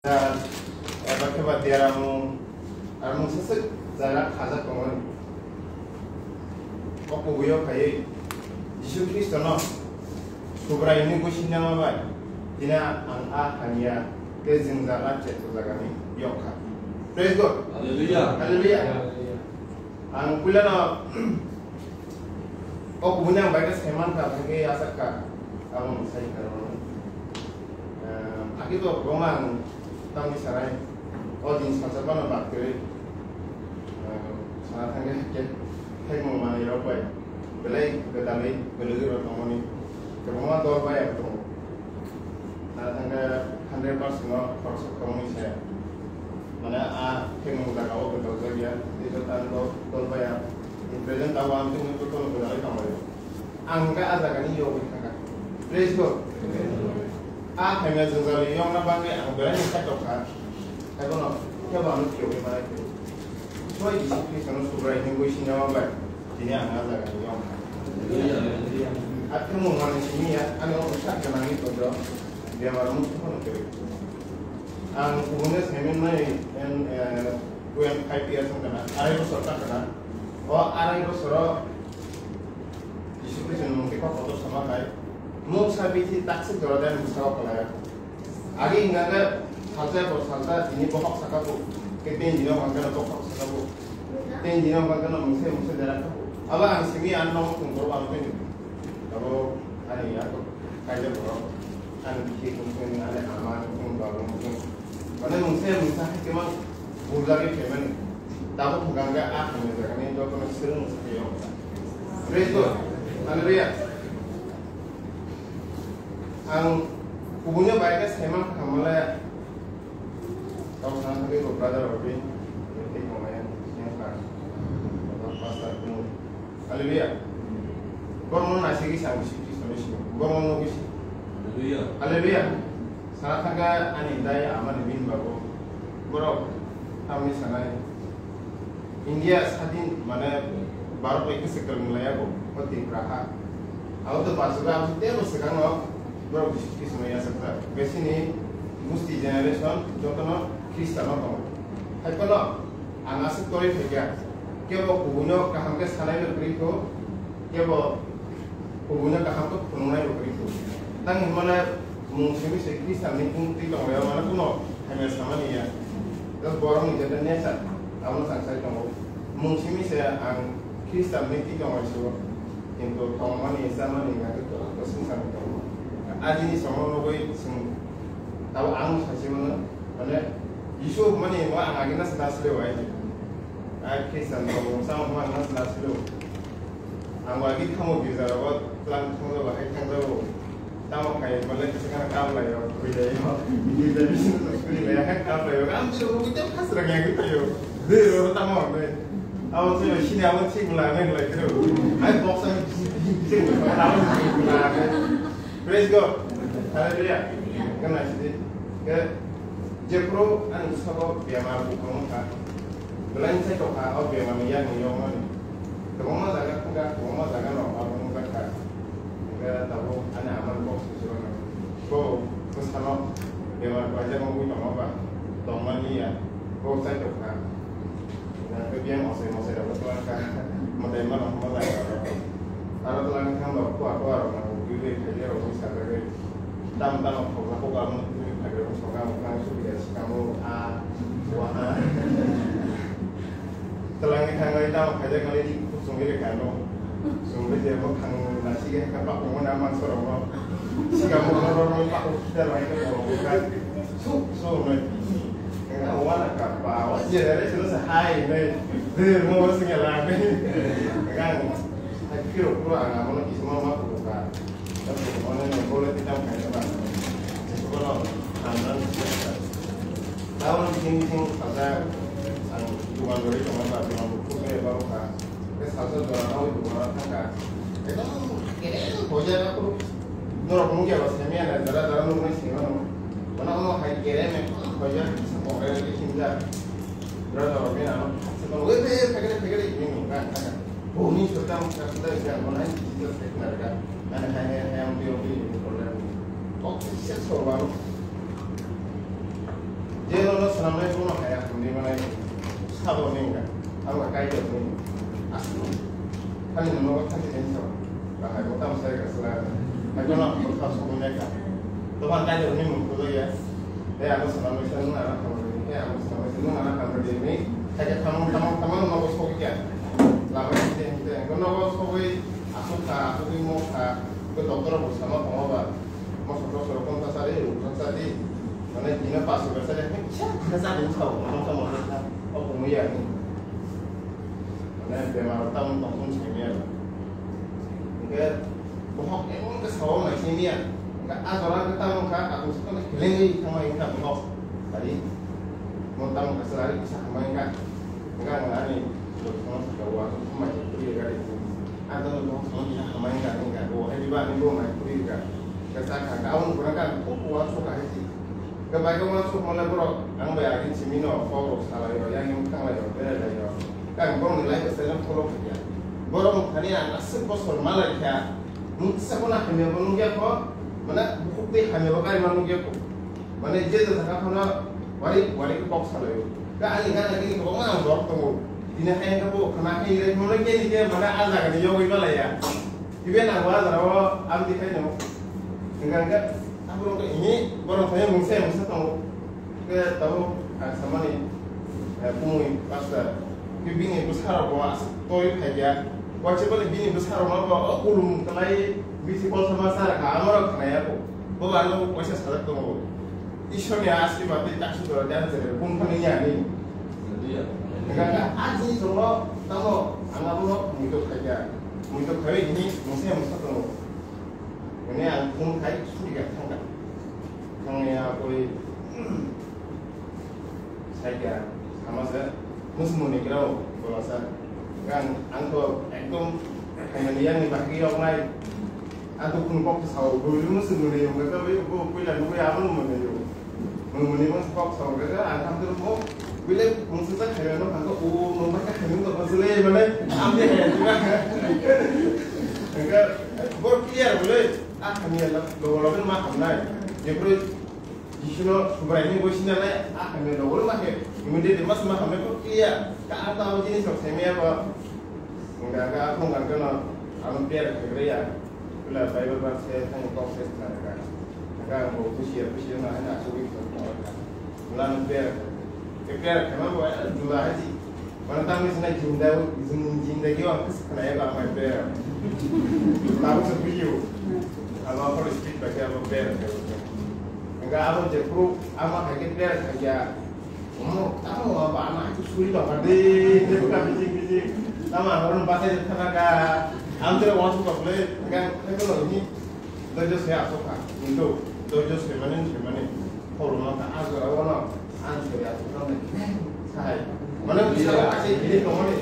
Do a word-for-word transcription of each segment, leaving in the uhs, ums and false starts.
Eba khe ba deramung, armung saswk jaga khajak tongmani. O kubuio phaiwi Jisu Khristono Subrai hwnwi gwi sinama bai tini ang a hamya tei jwngjal a cheto jagani yokha. Praise God. Hallelujah. Hallelujah. Hallelujah. Ang puilano o kubuni ang bai khe saimankha, hwnkhe yachakka, abo nwng sai kha rwmani. Ehm, akhe to kwbangma ang tamni sanai, o din salsa phano bak kwrwi, ehm, sana thangkhe khe, khe mung manwi rok bai belai gwdalwi belai rok tongmani kwbangma dol bai ang tongo. Sana thangkhe hundred percent no khoroksa khoroknwi se, mane, a thengmung jaga o gwdaljakya, tei joto ang dol, dol bai ang. In present abo ang tongmani jotono gwdalwi tonglaio. Ang hwnkhe a jagani yogwi thangkha. Praise God. A phaimya jwngjal yokna bagwi ang belai ni khaitokha. Haibono kebo ano phiyogwi manai phuru. Soi Jisu Khristono Subrai hwnwi gwi sinama bai tini ang a jagani yokha. A thwngmung manwi simi ya, ani omo sak gwnangwi tongo, bemar mukti phano kwrwi. Ang kubunge saimanmani, em, eh, twenty five years wngkha na, arai bosor wngkha na. O arai bosoro Jisu Khristo ni mung khe kok kotor sama khai. Mungsa bithi taksik jora de mungsa o kwlai. Agi hingga khe salsa bo salsa tini bokhok saka bo. Khe ten dino hangkhe bokhok saka bo. Ten dino hangkhe mungsa mungsa jara kha bo. Aba ang simi ang nong tung koro ang teni. Abo ani ya to kaija borok. Ani bithi mungsa ani ama mungsa baba mungsa. Mane mungsa mungsa hai khe mang burjagwi phaimani. Tabuk hwnkha hwnkhe a hamya jagani jotono swrwng mwsakhe yokha. Praise God. Hallelujah. Ang kubunio bai khe saiman khamale. Tong sana thangwi bo brother Robin. Tei kongmaya siyang kha. Pastor Kumar. Hallelujah. Borokno naisingwi sa ang Jisu Khristo ni simi. Borokno nugwi si. Hallelujah. Hallelujah. Sana thangkha ani dai amani bini bago. Borok tamni sanai. India sadin mane Bharat bai khe swkang laya bo, o Tripura ha. Abo to bachwra abo tebo swkang no borok Jisu Khristo no yachakjak. Besini gusti generation jotono Khristian no tongo. Hai phano ang aswk torwi phaikha. Kebo kubuino kaham khe sanai no kwrwi kho, kebo kubuino kaham khe phunuknai bo kwrwi kho. Tang hinmale mung simi se Khristian ni bung twi tonglaio mane bono hamya samani ya. Just borok ni jeta nature abono chang sai tongo. Mung simi se ang Khristian ni twi tonglaio, kintu tongmani chamani hingkha khe kwbangma swngcharni tongo. A jini somo nugwi chwng tabo ang sachi mano, mane Jisu hwnmani hwnba ang agina se nasle wai. A Khristian tongmung chama hwnba ang nasle nasle. Ang agi thango girja rogo, tlang thangjago, hai thangjago. Tamo khai, mane kisa kana kam layo, kuri layo. Girja bisingo kuri layo, hai kam layo. Ang bisingo kuri tamo khasra ngi agi thayo. De ro tamo de. Abo se sini abo thik la ne lai kro. Hai box ang thik la ne. Praise God. Hallelujah. Kana sidi. Ke jephru ani sabo bemar bukhang kha. Belai sai tokha, o bemar ni yakni yokmani. Kwbangma jaga thangkha, kwbangma jaga no abo nukjakha. Hingkhe tabuk ani amani kok sujuro no. Bo bwsano bemar klaijak wngwi tongma ba, tongmani ya, bo sai tokha. Hingkhe biyang mosai mosai rok twlangkha, mwtai mano hwnma jaga rok. Aro twlangkha ba khuwa khuwa rok no, twi twi khaijak rok wngwi sajagwi. Tamo tamo khokla khokla wngwi phaikhe wng sokha wngkha subida swkang o a wa ha. Twlangwi thangwi tamo khaijak nai ri khuk chungwi rwkha no. Chungwi je bo khang nasi khe kha pakung mani amang sorok no. Swkang o no rok no pakung khitar bai khe borok wngkha. Suk suk nai. Wngkha wana kha ba o generation se hai nai. Dwr mo swngya la nai. Wngkha ang hai phirok phuru ang amo no kisima ma phuru kha. Taboni bising bising salsa ang dukan gori tongo ba, dukan bo khulkhe baro kha. Tei salsa jora nawi dukan o thangkha. Ekdom kere hoja kha phuru. Norok nukya ba semiya na jara jara nuknai sengmano. Bono omo hai kere me hoja kisa pokre khe sinjak. Jara jara bini ano saksa kono, "Wei, wei, phekre, phekre," hwnwi nungkha ang thangkha. Boni swkang saksa da khe ang bono hai digital phekna rwkha. Ani hai, hai, hai, ang twi, ang twi, ang twi, problem. Kok kisa sorwano. Nai bono haya hwnwi manai sabo ni wngkha. Ang ba Kaitor ni aswk. Khali nono thangwi thansa. Ba hai bo tamo sai ka sala. Hai bono bo thap sabo ni ka. To ban Kaitor ni mung ko ya. He ang sana mai san na ra kham ri. He ang sana mai san na ra kham ri ni. Hai ka thamang thamang thamang no bo sok ya. Lama ni te te. Ko no bo sogwi aswk kha, aswk ni mo kha. Ko doctor bo sama ko ba. Mosok rok rok kon ta sari, ruk ta sari. Mane dino paso ka sari, kisa kisa sari sao, mosok mosok sa, o kumui ya ni. Mane bemar rok tamo tong tong sini ya. Hingke bohok emon ke sao mai sini ya. Hingke a jora ke tamo ka, aku suka ni keleng ni tamo hingka bohok. Tadi, mo tamo ka sari kisa kamai ka. Hingke ang ani, lo tamo ka wa, mai kuri ya gari. Ang tamo bohok tamo kisa kamai ka, hingke bo, hai ba ni bo mai kuri ka. Kasa ka, ka awon kura ka, ko ko wa so ka hai si. Ka bai ka wa so mo le borok, ang bai agin simi no, ko ro salai ro, yang yang thanglai ro, berai lai ro. Ka ang borok ni lai ka sai no follow kya. Borok mo khani ang aswk bosor malai kya. Nung sa ko na hamya bo nung ya ko, mana bukuk te hamya bo kari ma nung ya ko. Mane je je thaka phano wari wari kok salai. Ka ani gana gini ko ma ang dok tongo. Dina hai ka bo khana hai re mo ke ni ke mana a jaga ni yogoi malaya. Ibe na wa jara o am di khai no. Engka engka abo ke ini borok thai mungsa mungsa tongo. Ke tabo ang samani kumui pastor. Ke bini bwsarok bo aswk toi phaiya. Waisa bini bwsarok no bo ulum kalai bisi kolsa ma sara ka amorok khnaya ko. Bo ano waisa sajak tongo. Ishwar ni asirwad tei taksu dora dan jere bung phani ya ni. Engka a jini tongo tamo ang abono muito khaiya. Muito khaiwi hini mungsa mungsa tongo. Hini ang phone khai suri ga thangka. Thangya koi Saikha, sama se, musu muni kira o, bola sa. Kan, ang to ekdom, khaimani yang ni bahagi yok nai. Ang to kun kok sao, dulu musu muni yung kata, bo, bo, puila nunggu ya, anu muni yung. Muni muni musu kok sao kata, ang kam tu mo, puila musu sa khaimani no, ang to, o, no, mai ka khaimani to, musu le, mane, ang de hai, juga. Engka, bor clear boleh, ah, kami ya, lo, lo, lo, ma, kam nai. Dia boleh, Jisuno Subraini bo sinale, ah, kami dogol ma khe, immediately mas ma kami ko clear. Ka ang tamo jinis rok semia ko. Engka ka ang kan kono, ang prayer khe ya. Pula Bible verse khe, thani kok khe sna ka. Engka ang bo khushi ya, khushi na, na, so wi ko ka. Pula prayer khe. Prayer khe ma bo, dula haji. Mane tamni sinai jindagi, jin-, jindagi o ang kisa khwnaya ba amai prayer. Tabuk se video. Abo Holy Spirit bai khe abo prayer khe. Engka abo je proof, abo hai khe prayer khe ya. Omo, tamo abo ama hai suri tong kha de, de buka bijik bijik. Tamo ang ron batai thana ka. Am tere wan su tokle, engka khe ko ni. Doijo se asokha, kintu doijo semani semani khorokma kha, a jora o no ang se asokha nai leng sai. Mane bisa lo kaisa gini tongmani,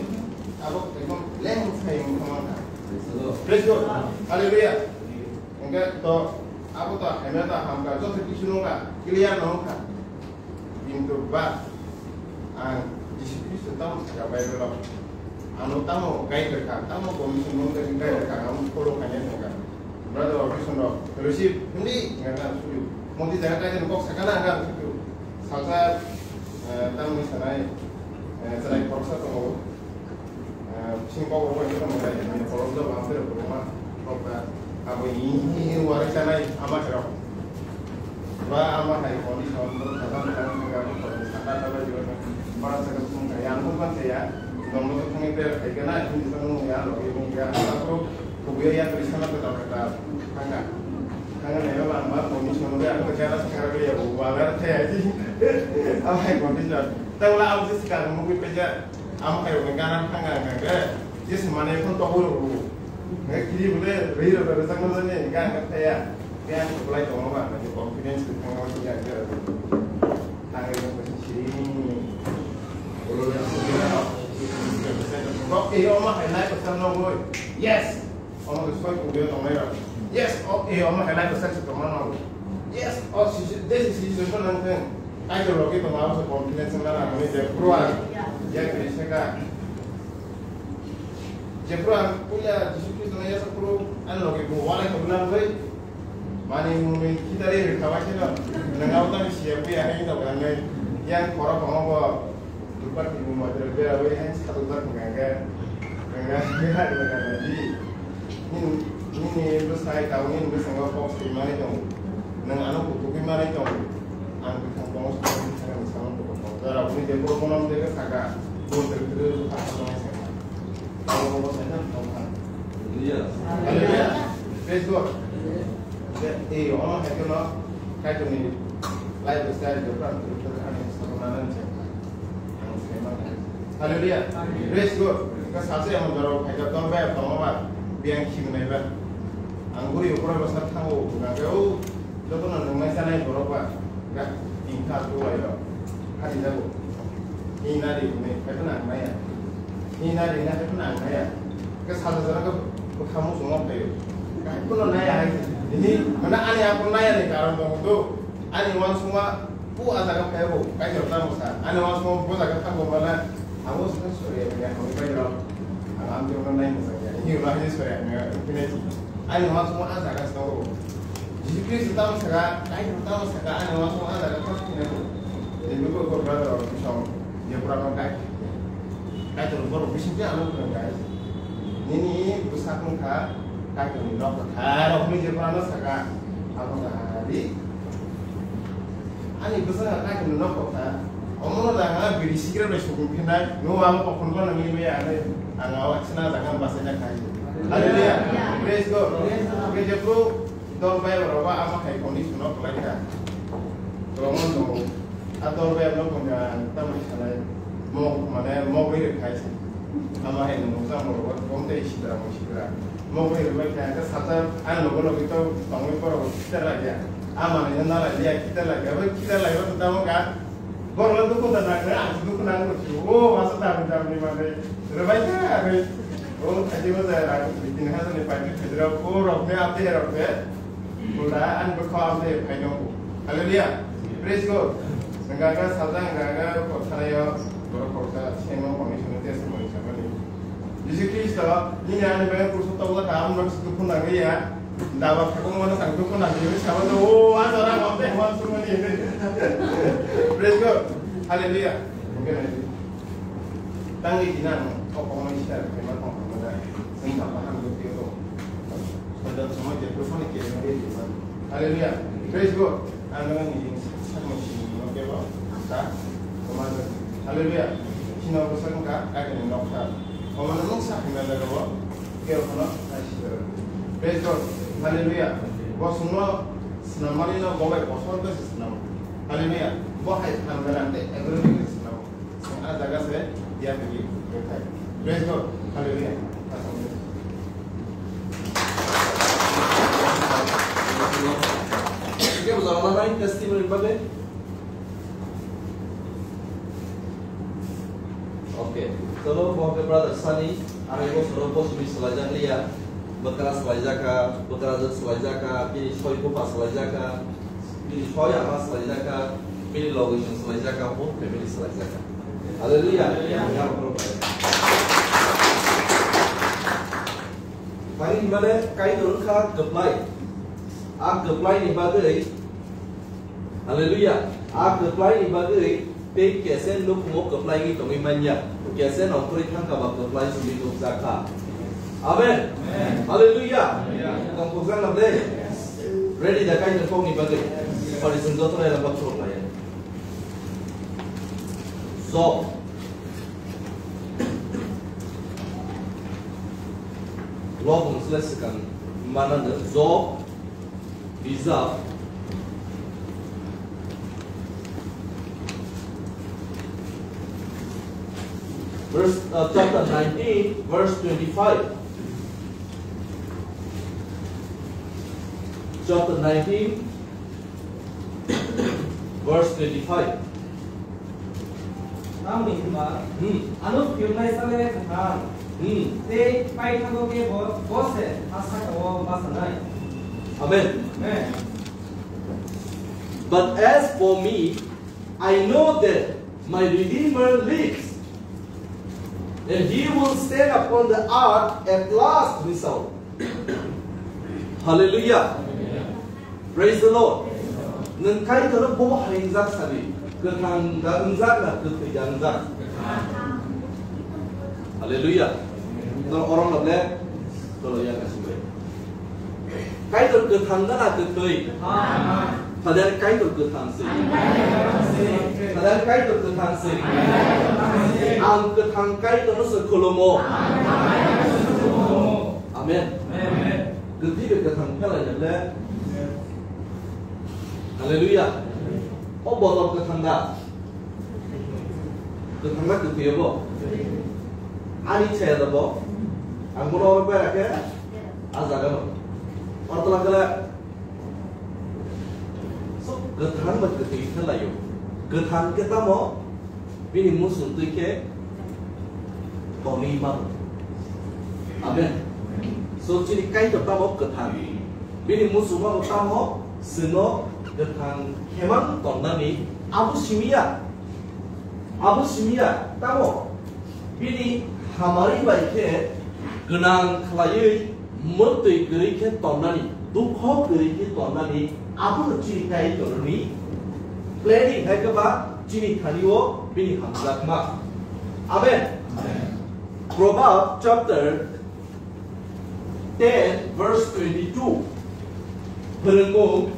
abo ekdom leng sai wngkha mankha. Praise God. Hallelujah. Hingke to abo to hamya to hamkha, joto kisu nungkha, clear no wngkha. Kintu ba ang Jisu Khristo tamo saka Bible o, ano tamo guide rwkha, tamo commission mung tani guide rwkha, ang follow khainai thangkha. Brother Robinson rok receive hindi, nga nga suri. Modi jaga kaisa kok sakana nga suri. Salsa, eh, tamo sanai, eh, chwrai khoroksa tongo. Sing kok rok bai khe tongmani, ani kolom jabo ang tere koloma rok ba abo ini ini warai sanai ama khe rok. Ba ama hai condition, bo khatam khatam khatam khatam saka saka jiwa bara saka sung kaya ang bukan saya dong dong thangni ber khai kana ini sanu ya lo ini ya apa pro kubuya ya tulisan apa tak kata thangka thangka nai ba ang ba condition be ang kara kara be ya walar thaya ji ama hai condition tawla ang sekarang mungkin peja Amo hai rokni gana thang ang khe, je se mane phone to horo ro. Nge kiri bole rei ro ro jang jang ni ga ga thaya. Ke ang ko lai tong ma, ni confidence ni thang ma ya ga. Thang ri ko si. Ro e o ma hai lai ko san no boy. Yes. Omo ke soi kubuyo tongnai rok. Yes, o, e, omo hai lai bwsai se tongma nango. Yes, o, si, si, je si, si, si, nang theng. Kaitor logi tongma abo se confidence wngna nangmani je, bro, ang, ya, kri se ka. Je, bro, ang, puila, Jisu Khristo na, ya, sa, bro, ang logi bo, walai tongna, bro. Mani muni khitari rwkha bai kheno, nwng abo tamo siya buya hai wng tongo ang nai. Yang khorok tongo bo, dukbar tini moitro bera bai yang satu bar hingga ke, hingga ke hari hingga di. Nini, nini bwsai tau nini bwskango kok swi manwi tongo. Nwng ano kutukwi manwi tongo. Ang bwkhang tongo swi manwi thangani samung kutuk tongo. Jora bini de borok bono de saka, bo de de de saka. Abo bo sai thang thang. Hallelujah. Hallelujah. Praise God. Eh, ono hai kheno Kaitorni life style de pran tu tu ani sabana nan che. Ang sai ma. Hallelujah. Praise God. Ka sase ang jora khai ka ton ba tong ba biang khim nai ba. Ang guri upor ba sa thango ga o. Jotono nwngnai chanai borok ba, ga, ingkha tuwai rok, hadi jago. Hina ri hwnwi, kaiphano ang naiya. Hina ri na kaiphano ang naiya. Khe salsa jora khe bwkha muchungo phaio. Kaiphano naiya hai se. Nini, mane ani aphuru naiya ni karon tongo do. Ani uansukma, o a jaga phaiya bo, kaitor tamo sa. Ani uansukma bo jaga thango mane, abo se sori ya, ya, hwnwi bai rok. Ang amtwi uno nai mwchang ya. Hini ulo hai sori ya, hwnwi bai rok. Ani uansukma a jaga se tongo. Jisu Khristo tamo saka, Kaitor tamo saka, ani uansukma a jaga khe phunai bo. Tei bo kok brother rok bisong, je pura no Kaitor. Kaitor borok bising khe ano phunai guys. Nini bwsak wngkha Kaitorni nok kwthar rok hwnwi je pura no saka. Abo gari. Ani bwskango kaisa nok kok kha. Omono jang ang biri sikre bai sukung phinai. No ang kokon ko nang ni me ane. Ang awa sina jang ang basai na khai. Hallelujah. Praise God. Praise the Lord. Dol bai ro ba ama khai koni suno klai kha. Romo no. A dol bai no ko na tamai sanai. Mo mane mo bai re khai. Ama hai no mo sa mo ro ba. Kom te sidra mo sidra. Mokoi rwbai kha, hwnkhe sajak ani logo logi to tongwi borok kita lagya. Amani no nalai liya, kita lagya. Abo kita lagya, tamo ka. Borok no dukhu da nang, ang dukhu nang. O, masa dam dam ni mane. Rwbai kha, abo. O, thajima jaya rang, tin hajar ni paikhe thajira, o, rok ne, ate rok ne. Buda, ani bwkha ate phaino. Hallelujah. Praise God. Gaga sajak, gaga kothanayo, borok kosa, semo, commission, testimony, samani. Jisu Khristo, nini ani bagwi kusu tokla kaham rok se dukhu nangwi ya. Daba khakung mano sang dukhu nangwi ya, sama no, o, a jora mo te mo sumani. Praise God. Hallelujah. Okay, na. Tangwi dinang, o, kok mai sar, kema kok mai da. Sing ka paham dukhu yo. Pada semua je dukhu ni kema dia. Hallelujah. Praise God. Ang nang ni sakno sini no kebo ta. Hallelujah. Sino ko sakno ka ka ni nok ta. Omano nung sakna da ko. Kebo no. Praise God. Hallelujah. Bo suno snamani no bo bai bosor ko snam. Hallelujah. Bo hai thang da ante everything snam. Ang ah jaga se dia pergi. Praise God. Hallelujah. Oke, bo jaga nai testimony bagwi. Oke. Chalo, bo ke brother Sani, ang ebo soro bo sumi salai jak liya. Bwkra salai jaka, bwkra jwk salai jaka, bini soi bupha salai jaka. Bini soi ama swlaijakha, bini logisong swlaijakha, whole family swlaijakha. Hallelujah. Tani himale Kaitor wngkha kwplai. A kwplai ni bagwi, hallelujah. A kwplai ni bagwi tei kese nukhungo kwplai wngwi tongwi manya. Kese nongkhorwi thangkha ba kwplai simi nukjakha. Amen. Amen. Hallelujah. Hallelujah. Tongthokjak na ble? Ready da Kaitor kokni bagwi? Pari chwng jotono elamba khulumlaiya. Job. Job wngkha swkang mananw Job. Bijap. Verse, uh, chapter nineteen, verse twenty-five. Chapter nineteen, verse twenty-five. Tamni hwnba, Hmm. ano phiyoknai chale kwthang, Hmm. tei paithago khe bo, bo se ha saka-o bachanai. Amen. Amen. But as for me, I know that my Redeemer lives, and he will stand upon the earth at last result. Hallelujah. Praise the Lord. Nwng Kaitorno bobo haingjak sadi. Kwthang da wngjak na kwthwi da wngjak? Hallelujah. No orang na ble. Tolo ya kasih bai. Kaitor kwthang da na kwthwi? Sadar Kaitor kwthang se. Sadar Kaitor kwthang se. Ang kwthang Kaitor no se khulumo. Amen. Kwthwi be kwthang khala ya ble. Hallelujah. O botol kwthang da? Kwthang da kwthwi bo? Ani chaya da bo? Ang bono oro bai rakhe. A jaga no. Ortola kala. So, kwthang ba kwthwi khe laio. Kwthang khe tamo? Bini muchung twi khe tonwi mano. Amen. So, chini Kaitor tamo kwthang. Bini muchungma bo tamo chwngno kwthang khemang tonnani abo simiya. Abo simiya tamo bini hamari bai khe gwnang khlaiwi mwktwi kwrwi khe tonnani, dukho kwrwi khe tonnani abono chini Kaitorni planning hai khe ba chini thani o bini hamjakma. Amen. Proverb chapter ten verse twenty-two. Phwrwngmung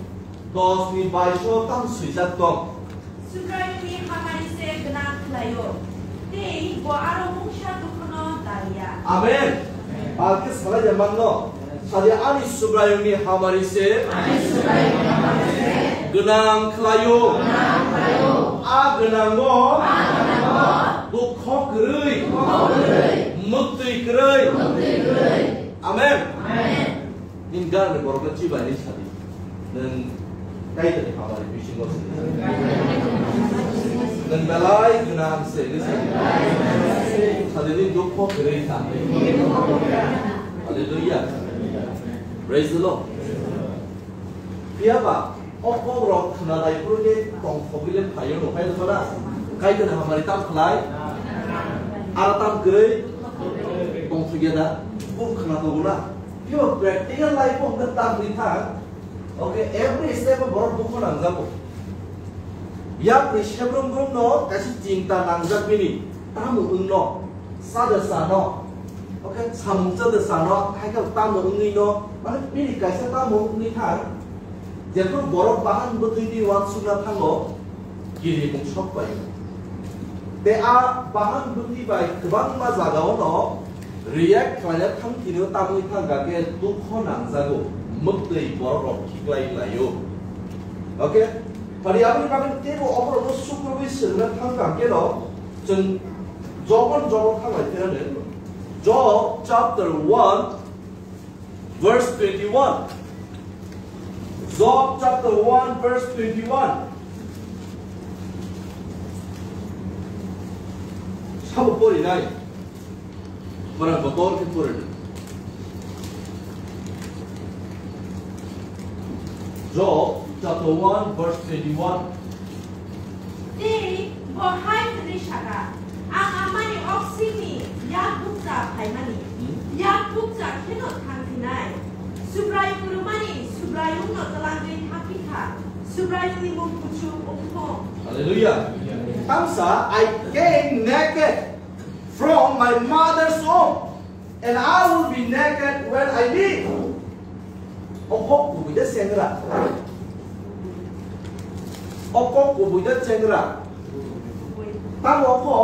dos ni baiso tamo swijak tong. Subraiyungni hamari se gwnang khlaio, tei bo aro mungsa dukhono daliya. Amen. Balkhe salai ya manno. Sadi ani Subraiyungni hamari se gwnang khlaio. A gwnango dukho kwrwi, mwktwi kwrwi. Amen. Nini ganani borokno chibai ni sadi. Nwng Kaitorni hamari bisingo se. Nwng belai gwnang se ni sadi. Sadi ni dukho kwrwi ta. Hallelujah. Praise the Lord. Phiya ba, o kokrok khna dai phuru khe tongthogwi le phaio, no phai rwkha na? Kaitorni hamari tam khlai? Aro tam kwrwi? Tongthogya da? Bo khna tongo na? Phiya ba practical life o hwnkhe tam wngwi thang. Okay, every step o borok dukho nangjago. Yapri sebrum brum no kaisa chinta nangjak bini, tamo wngno, sada sano, okay, samung chada sano, hai khe tamo wngwi no, mane bini kaisa tamo wngwi thang, jephru borok bahan bwtwi di uansukna thango, kirimung sok pai. Te a bahan bwtwi bai kwbangma jaga o no, react khlaina thang tini o tamwi thang kha khe dukho nangjago, mwktwi borok rok khiklai laio. Okay? Phari aboni bagwi teibo oborokno sukrubwi swrwngna thang kha khe no, chwng Job-o, Job-o thang lai phirano. Job chapter one verse twenty-one. Job chapter one verse twenty-one. Sabo porinai. Borok kotor khe pore. Job chapter one verse twenty-one. Tei bo hai hwnwi sakha, "Ang amani oksingni yak bukcha phaimani, yak bukcha kheno thang phinai. Subraiyung rwmani Subraiyungno twlangwi thang phi kha, Subraiyungni mung kuchuk wngthong." Hallelujah. Tamsa, I came naked from my mother's womb, and I will be naked when I leave. O kok kubui de chengra. O kok kubui de chengra. Tamo kho,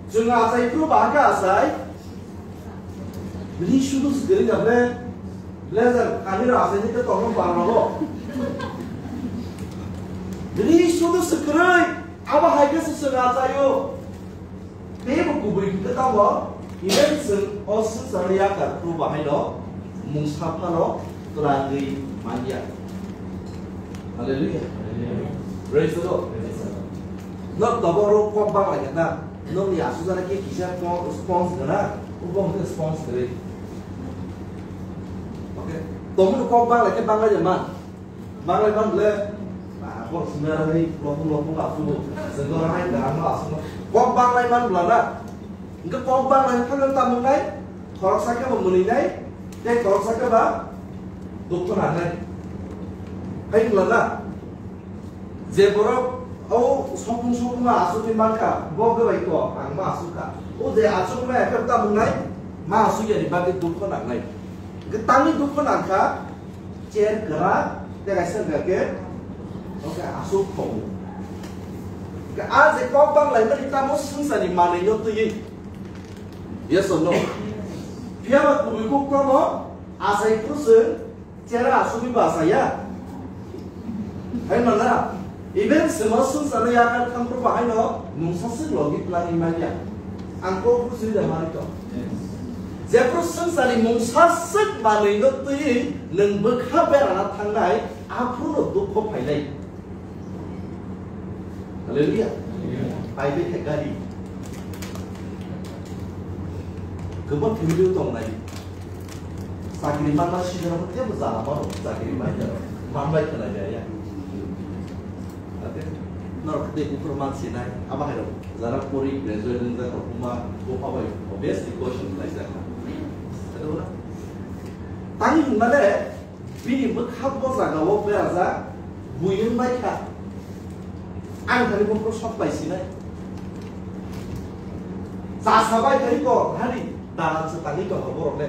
chwng achai phuru bahai khe achai. Bini sudu swkirwi na ble, blazer kanwi rw achai ni khe tongno barno lo. Bini sudu swkirwi, abo hai khe se chwng achaio. Teibo kubui hwnkhe tamo, even chwng o swngcharni yakar phuru bahaino mungsa phano twlangwi manya. Hallelujah. Praise the Lord. Nok tobo oro kok bang lai khe na, nokni asukjak khe kisa spo-, sponge gana, ubo hwnkhe sponge kwrwi. Okay. Tongmani kok bang lai khe bang lai man. Banglai man ble, ah, kok sumya rani lopung lopung asu, segor hai garang ma asu. Kok banglai man bla na. Engke kok banglai thangna tamung nai, khorok sakhe bo muni nai, tei khorok sakhe ba dukho nangnai. Hai bla na. Je borok O sopung sopung ma asugwi mankha, bo gbai ko ang ma asukha. O je asuk ma ekta ta mungnai, ma asuk yani bagwi dukho nangnai. Gwi tangwi dukho nangkha, chair kwrak, tei kaisa hwnkha khe, oke, asuk khongo. Khe a je kok bang lai mani tamo swngcharni manwi no twiwi. Yes or no? Phiya ba kubui kok tamo, asai phuru chwng, Chera asugwi ba asaya. Hai mana? Even semo swngcharni yakar thangphru ba haino mungsa swk logi planning manya. Ang kok bujui da mani to. Jephru swngcharni mungsa swk manwi no twi nwng bwkha berana thangnai, aphuru no dukho phainai. Hallelujah. Pai de gari. Kebo thimliu tongnai. Chakri manma sijora bo tebo jala mano, chakri manjaro. Manbai khna jaya. Ate, norok de buphuru mansinai, abo hai rok. Jara pori graduate wngjak rok kuma, bo pabai obviously question lai jak. Ate wala. Tani hwnmale, bini bwkhak bo jagao berajak, buiyung bai kha. Ang thani bo sok bai sinai. Chasa bai thani ko, hari, dalan se tani ko borok le.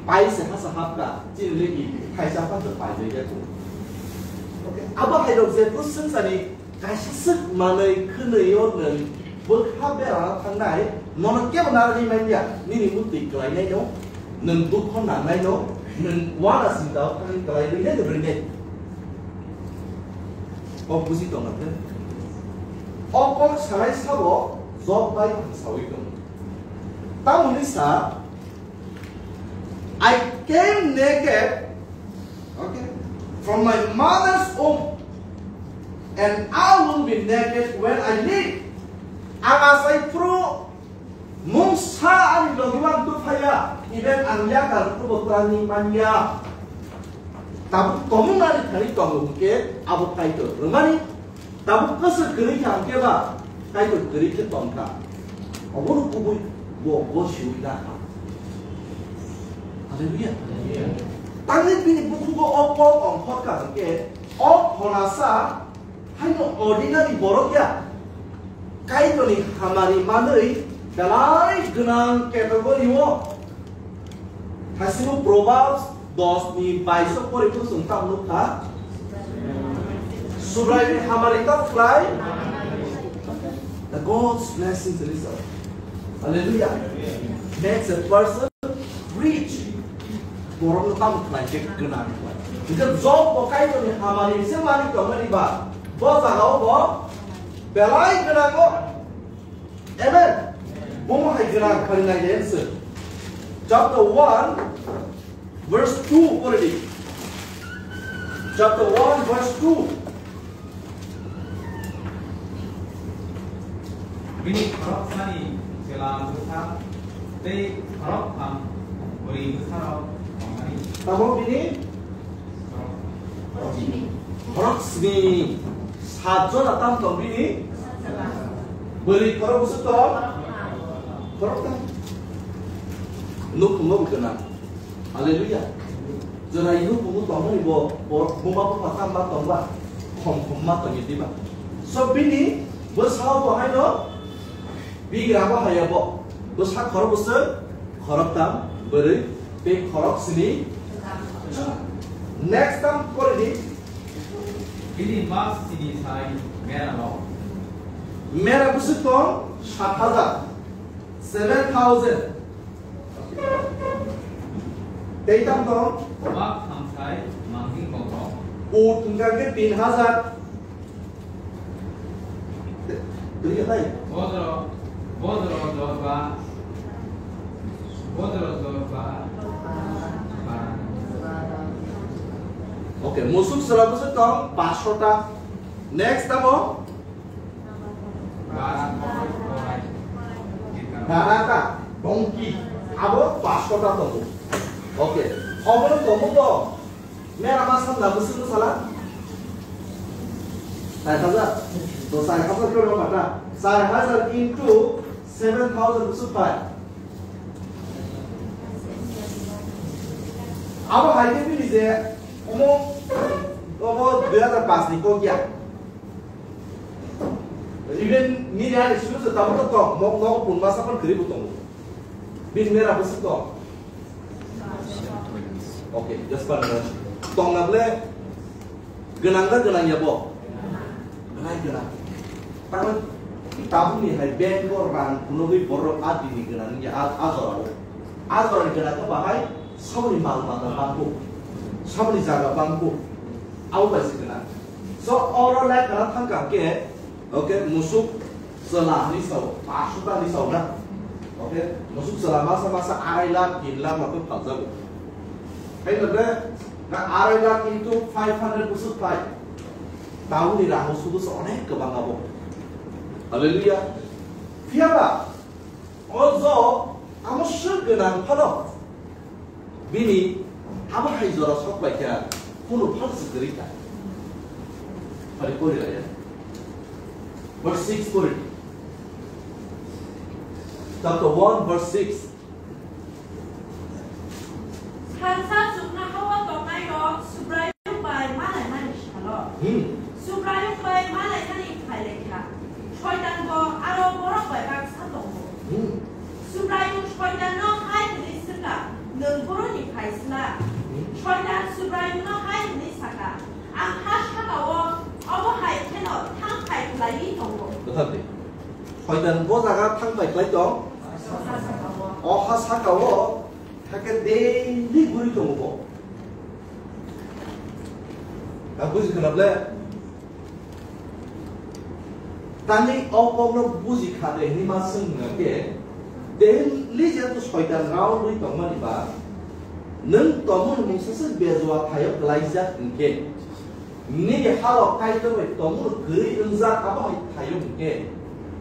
Pai se hasa hapka, chini legi, thaisa phan se pai de ya ko. Okay, abo hai rok je kusung sani, Kaisa swk manwi khwnwi-o nwng bwkha berana thangnai, nono kebo narwgwi manya, nini muktwi kwlainaino, nwng dukho nangnaino, nwng uanasingtao thangwi kwlai rwinai rwinai. Kok buji tongna khe? O kok sanai sabo Job bai ang saui tongo. Tamoni sa, I came naked, okay, from my mother's womb, and I will be naked when I leave. Ang asai phuru mungsa ani logi wan tu phaya, even ang yakar phuru bo twrangni manya. Tabuk tomung nani thani tongo hwnkhe abo Kaitor rwmani. Tabuk kwswk kwrwi kha hwnkhe ba, Kaitor kwrwi khe tong kha. Obono kubui bo, bo siui da kha. Hallelujah. Tangwi bini bukhugo o kok ongkhor kha hwnkhe, o khorasa haino ordinary borok ya. Kaitorni hamari manwi belai gwnang category o. Hasimo Proverbs dos ni bais o pori phuru chwng tamo nukha. Subraiyungni hamari tamo khlai. The God's blessings in Israel. Hallelujah. Makes a person rich. Borokno tamo khlai khe gwnang khlai. Hwnkhe Job bo Kaitorni hamari se mani tongmani ba bo jagao bo belai gwnango. Amen. Bomo hai gwnang kharinai de se. Chapter one, verse two pori di. Chapter one, verse two. Bini khoroksani chwla bwsa tei khoroktham bwrwi bwsarok tongmani. Tamo bini? Khoroksni. Khoroksni. Sat jona tam tong bini? Bwrwi khorok bwswk tong? Khoroktham. Nukhungo bo gwnang. Hallelujah. Jora nukhungo tongmani bo, bo buma bupha tam ma tongba, khom khom ma tongya diba. So bini bwsao bo haino Bigra bo haya bo. Bwsa khorok bwswk, khoroktham bwrwi, tei khorok sini. Next tam pori di. Bini mak sini sai mera rok. Mera bwswk tong sat hajar, seven thousand. Tei tam tong? Mak tham sai mangking kok rok. Ut wngkha khe tin hajar. Twi ya tai? Bodro, bodro jorba, bodro jorba, ba. Okay, musuk sora bwswk tong paanch sho ta. Next tamo? Ba, ba. Barata, donkey, abo paanch sho ta tongo. Okay, obono tongo bo. Mera ma samna bwswk bwsala? Char hajar. To char hajar khe rw pata. Char hajar into seven thousand bwswk pai. Abo hai khe bini je omo, omo dui hajar paanch ni kok ya. Even nini ani suru se tabuk tong, mo, mo pun masa pan kiri bu tong. Bin mera bu tong. Okay, just pan mo. Tong na ble, gwnang da gwnang ya bo? Gwnang, gwnang. Tamo, tabuk ni hai bank o rang kunogwi borok a dini gwnang ya, a, a jora o. A jora ni gwnang khe bahai, saboni mal mata bangkuk. Saboni jaga bangkuk. Abo bai se gwnang. So, oro lai kana thang kha khe, okay, musuk chwla hinwi sao, pash ta hinwi sao na. Okay, musuk chwla masa masa arai lakh, tin lakh ma tong phaljago. Hai na bre, na arai lakh into five hundred busuk pai. Tauni rang o sudu se onek kwbang abo. Hallelujah. Phiya ba, o jo, amo swk gwnang phano. Bini abo hai jora sok bai kha, kunu phal se kwrwi kha. Phari pori raya. Verse six pori. Chapter one, verse six. Salsa chukna hao tongnai rok Subraiyung bai malaimani salo. Hmm. Subraiyung bai malaimani phailai kha. Soitan bo aro borok bai baksa tongo. Hmm. Subraiyung Soitanno hai hwnwi swngkha, "Nwng boroni phaisla?" Hmm. Soitan Subraiyungno hai hwnwi sakha, "Ang ha saka-o obo hai kheno thang phai khlaiwi tongo." Kwthar di. Soitan bo jaga thang phai khlai tong? O ha saka-o. O ha saka-o hakhe daily guri tongo bo. Dak buji khna ble? Tani o kokno buji kha de hinwi ma swng hwnkha khe, daily jehetu soitan round wi tongmani ba, nwng tongmani mungsa se bejua thaio klaijak hwnkhe, nini halok Kaitor bai tongmani kwrwi wngjak abo hai thaio hwnkhe,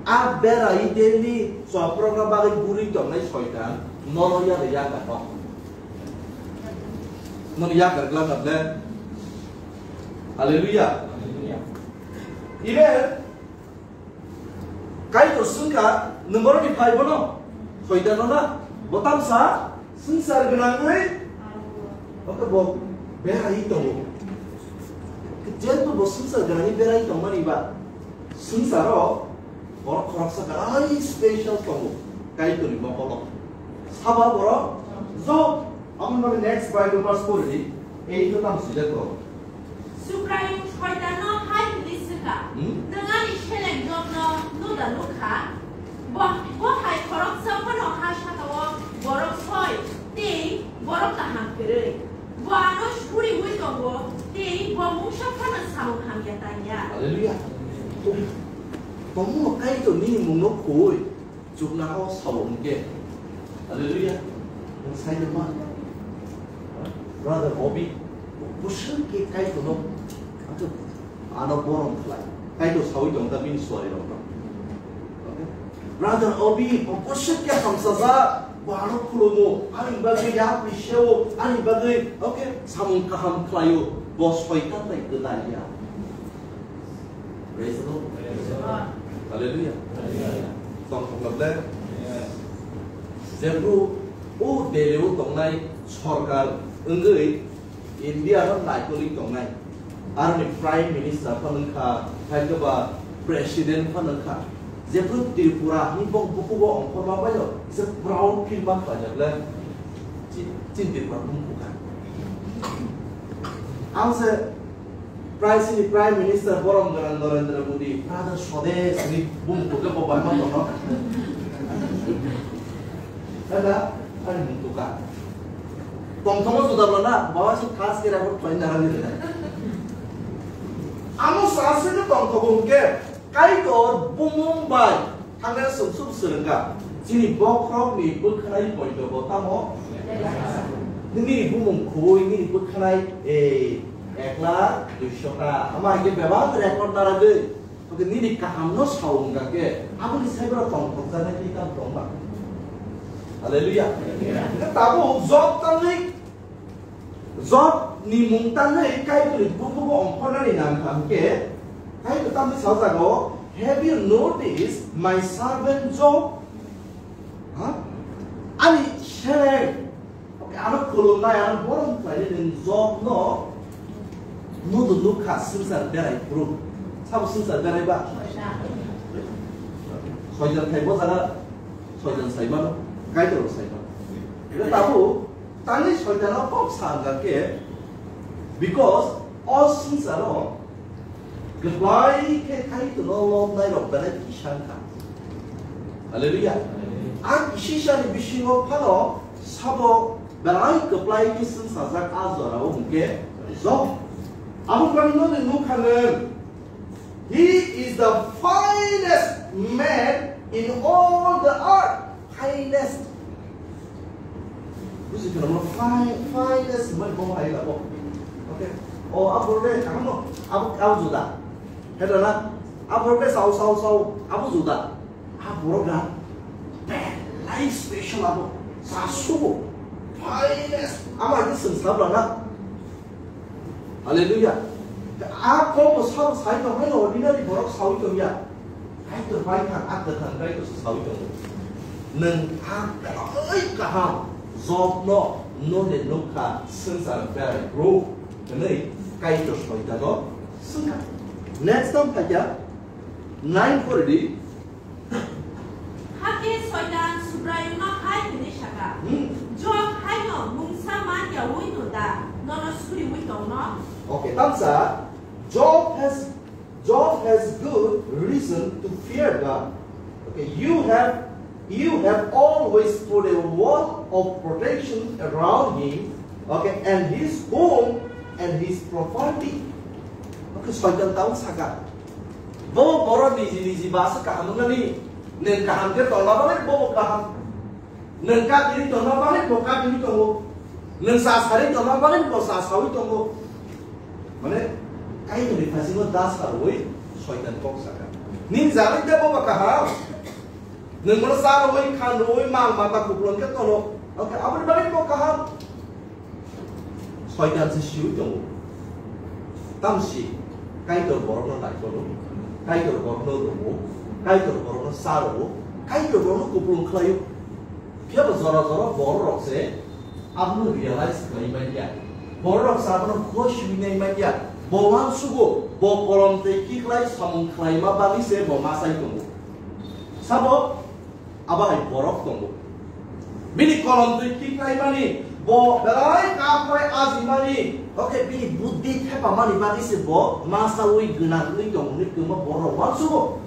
a berai daily choprokna bagwi guri tongnai soitan nono ya de ya kha tong. Nono ya kar glak kha ble. Hallelujah. Amen. Kaitor swngkha, "Nwng boroni phai bono?" Soitan no na? Bo tamsa swngchar gwnangwi, oke, bo berai tongo. Jehetu bo swngchar gwnangwi berai tongmani ba, swngcharo borok khoroksa belai special tongo Kaitorni mokolo. Sabo borok Job. Amoni bagwi next Bible verse pori di, eight o tamo swijak borok. Subraiyung Soitanno hai hwnwi swngkha, Hmm? "Nwng ani seleng Jobno nuda nukha? Bo, bo hai khoroksa phano ha saka-o borok soi tei borok kaham kwrwi. Bo ano suriui tongo tei bo mungsa phano samung hamya tangya." Hallelujah. Tongmung Kaitor nini mungno khui. Chukna hao sao hwnkhe. Hallelujah. Nwng sai nangma. Brother Obi, bwswk khe Kaitorno, ano borom khlai. Kaitor saui tong ta bini suari rokno. Okay? Brother Obi, bwswk khe hamsajak, bo ano khulumo, ani bagwi yapri seo, ani bagwi, okay, samung kaham khlaio, bo soitan bai kwlaiya. Praise the Lord. Praise the Lord. Hallelujah. Hallelujah. Tongthok le. Yes. Jebru o Delhi o tongnai sorkar wngwi India no naikoli tongnai. Aroni Prime Minister phano wngkha, hai khe ba President phano wngkha. Jebru Tripura ni bong bukugo ongkhorma baio, is a proud feel ma khlaijak le. Chin, chin Tripura bung bukha. Ang se Prime, chini Prime Minister borom gwnang Narendra Modi, brother Swadesh ni bung buka bo bai ma tono. Ada, ani bung buka. Tong tong juda bla na, bawa si khas kira ko toy narang ni. Amo sase ke tong tong ke, Kaitor bumung bai. Thangna sumsum swrwngkha, chini bokhorokni bwkhwnai poito bo tamo? Nini bumung khoi, nini bwkhwnai, eh, ek lakh duisho ta. Ama hai khe bebak record naragwi. Oke, nini kahamno sao wngkha khe, aboni sai borok tongthokjaknai tei tamo tongma? Hallelujah. Tabuk Job tangwi Job ni mung tangwi Kaitorni bukubo ongkhornani nang kha hwnkhe, Kaitor tamni sajago, "Have you noticed my servant Job?" Ha? Ani seleng, ano khulumnai, ano borom khlainai nwng Job no nudu nukha swngchar berai phuru. Sabo swngchar berai ba? Soitan khai bo jaga, soitan sai mano, Kaitor bo sai mano. Tabuk tangwi soitano kok sa wngkha khe, because o swngcharo kwplai khe Kaitorno lobnairok belai kisa wngkha. Hallelujah. A kisisani bisingo phano sabo belai kwplai khe swngsajak a jorao hwnkhe Job. Abo wngkha nini nukha nwng. He is the finest man in all the earth. Finest. Buji kheno mo fine, finest man bo hai labo. Okay. O abo de kaham no. Abo abo juda. Heda na. Abo de sao sao sao. Abo juda. Abo ga. Belai special abo. Sa subo. Finest. Abo agi sensabla na. Hallelujah. A kok bo sabo sai tong haino ordinary borok sawi tong ya. Kaitor bai thang, a kwthang Kaitor se sawi tongo. Nwng a kwrwi kaham Job no noni nukha swngchar berai bro hwnwi Kaitor soitano swngkha. Next time phaikha nine pori di. Hakhe Soitan Subraiyungno hai hwnwi sakha, Hmm. "Job haino mungsa man yaui no da, nono suriui tongno?" Okay, tamsa, Job has, Job has good reason to fear God. Okay, you have, you have always put a wall of protection around him, okay, and his home and his property. Okay, Soitan tamo sakha. Bo borok niji niji basa kaham wngnani, nwng kaham khe tongna bagwi bo bo kaham. Nwng katirwi tongna bagwi bo katirwi tongo. Nwng sa sarwi tongna bagwi bo sa sawi tongo. Mane, Kaitorni phasingo da sarwi Soitan kok sakha. Nini jagwi de bo ba kaham. Nwng bono cha rwui, khan rwui, mal mata kupulung khe tono. Okay, aboni bagwi bo kaham. Soitan se siui tongo. Tamsi Kaitor borokno naikolo, Kaitor borokno rwo, Kaitor borokno cha rwo, Kaitor borokno kupulung khlaio. Phiya bo jora jora borok rok se abono realize khlai manya. Borok rok se abono khoi sui nai manya. Bo uansugo, bo kolom tei kiklai samung khlaima bagwi se bo ma sai tongo. Sabo Abo hai borok tongo. Bini kolom twi kiklaimani, bo belai kaphai ajimani, oke bini buddhi thepamani bagwi se bo masaui gwnangwi tongmani kwma borok uansugo.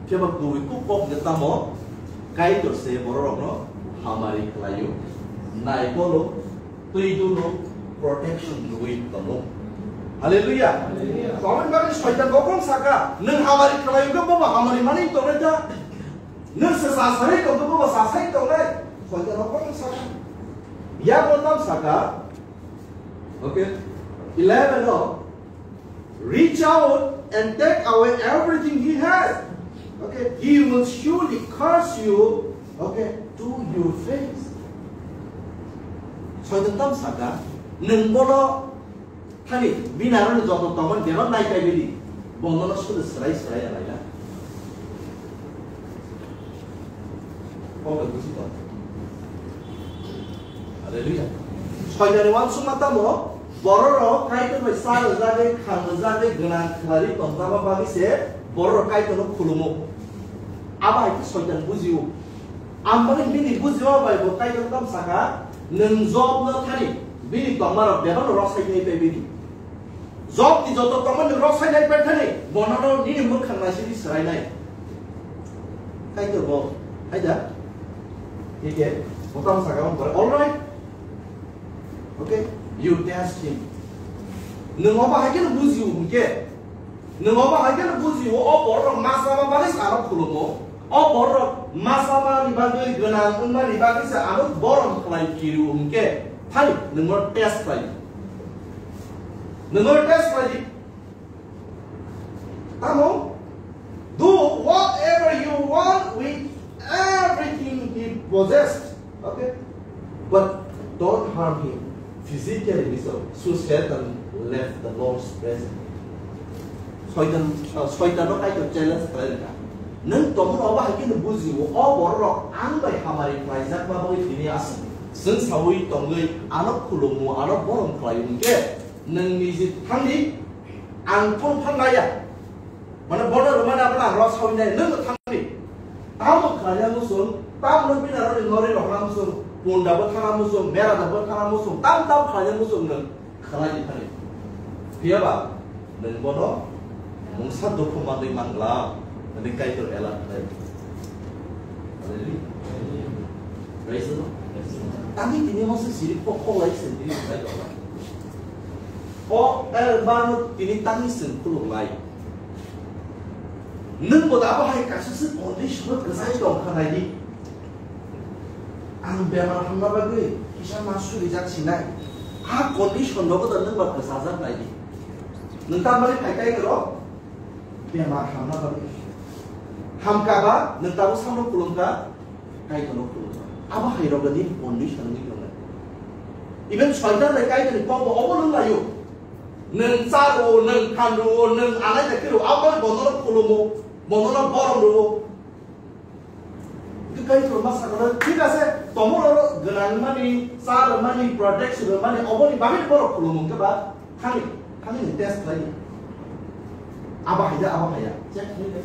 Phiya ba kwrwi kuk kok de tamo Kaitor se bororokno hamari khlaio, naikolo, twi duno, protection rwui tongo. Hallelujah. Hallelujah. Tongmani bagwi Soitan bokhorok saka, nwng hamari khlaio khe bobo hamari manwi tongnai ta. Nwng se sasari tongkhe bobo sasai tongnai. Soitan bokhorok saka. Yakobno tam saka. Okay. Eleven o, "Reach out and take away everything he has. Okay, he will surely curse you, okay, to your face." Soitan tam saka, nwng bono thani bini aro ni joto tongmani bebak nai kai bini, bo nono sudu srai srai alaina. Kok buji tong. Hallelujah. Soitan ni uansukma tamo, bororok Kaitor bai sa rwjagwi, khan rwjagwi, gwnang khlaiwi tongjakma bagwi se bororok Kaitorno khulumo. Abo hai khe Soitan bujio. Ang bagwi bini bujio bai bo Kaitor tam saka, nwng Jobno thani bini tongmarok bebakno rosai nai pai bini. Jobni joto tongmani rosai nai pai thani, bonono nini mwkhang naisingwi swrainai. Kaitor bo, hai da? Thik he, bo tamo saka, bo, "All right. Okay, you test him." Nwng obo hai kheno bujio hwnkhe, nwng obo hai kheno bujio, o borok masama bagwi se ano khulumo. O borok masama ni bagwi gwnang wngmani bagwi se ano borom khlai kirio hwnkhe, thani nwngno test khlai di. Nwngno test khlai di. Tamo, "Do whatever you want with everything he possessed." Okay? "But don't harm him physically." So, so Satan left the Lord's presence. Soitan, uh, Soitan no Kaitor challenge khlai rwkha. Nwng tongmani obo hai khe nwng bujio, o borok ang bai hamari khlaijakma bagwi tini aswk chwng saui tongwi ano khulumu, ano borom khlai hwnkhe nwng niji thangdi, ang phone phan laya. Mane bono rwmani abono ang rw saui nai, nwng thangdi. Tamo khlaiya muchung, tamno bini aroni norwi rokna muchung, punda bo thana muchung, mera da bo thana muchung, tam tam khlaiya muchung nwng khlai di thani. Phiya ba, nwng bono mungsa dukhu manwi mangla, nwng Kaitor ela khlai. Hallelujah. Praise the Lord. Tani tini hose siri pokok lai sendiri khlai tongla. O, er, bano tini tani seng khuluk lai. Nwng bo da abo hai kaisa se condition o kwchai tong kha nai di. Ang bemar hamna bagwi kisa ma surijak sinai. A condition rogo da nwng ba kwchajak nai di. Nwng ta mani phai kai ro bemar hamna bagwi. Hamka ba nwng tabo samno khulumkha, Kaitorno khulumkha. Abo hai rogo ni condition ni tongnai. Even soitan bai Kaitorni kokbo obo nwng laio. Nwng charo, nwng khanro, nwng alai da kiro, abo bonono khulumo, bonono borom ro. Kaitor masa kono, thik ase, tomorrow gwnang mani, charo mani, protection mani, oboni bagwi borok khulumo khe ba, thani, thani ni test khlai. Abo hai da, abo hai ya, check khlai.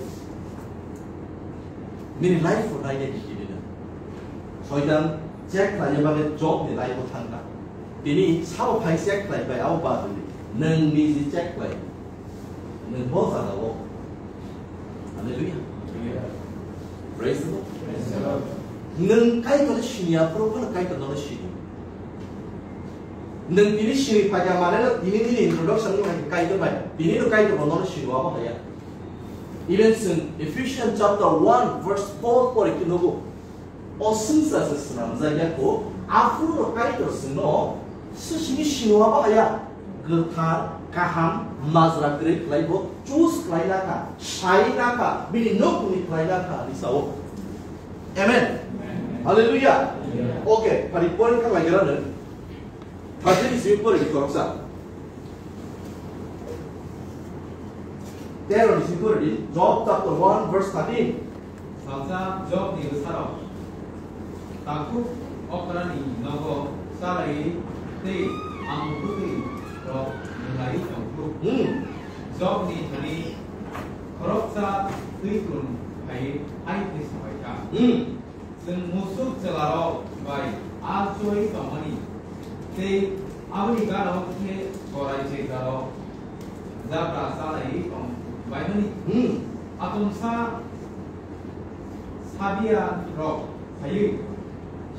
Nini life for nai ni kini na. Soitan check khlai ba le job ni life o thangka. Tini sao phai check khlai bai abo ba tini. Nwng niji check khlai. Nwng bo jaga o. Hallelujah. Praise the Lord. Praise the Lord. Nwng Kaitor sini aphuru phano Kaitor no sini. Nwng tini sini phaikha mane no tini nini introduction no hai Kaitor bai. Tini no Kaitor no sini abo haya. Even sin Ephesians chapter one verse four pore ki nogo. O swngchar se swnamjak ya kho, aphuru no Kaitor swngno, sisini sino abo haya, kwthar, kaham, majra kwrwi khlai bo, choose khlai na kha, sai na kha, bini nokni khlai na kha, hinwi sao. Amen. Amen. Hallelujah. Hallelujah. Okay, phari point kha laigra no. Thirteen ni simi pore di khoroksa. Tero ni simi pore di, Job chapter one verse thirteen. Salsa Job ni bwsarok takhuk okrani nogo chalai tei amtwtwi rok nwnglai tongkhu. Hmm. Job ni thani khoroksa twi kun phai hai hwnwi sabai kha. Hmm. Chwng musuk chwlarok bai achoi tongmani, tei aboni gana khe korai chwlarok jabra chalaiwi tong baimani. Hmm. Atomsa sabiya rok phaiwi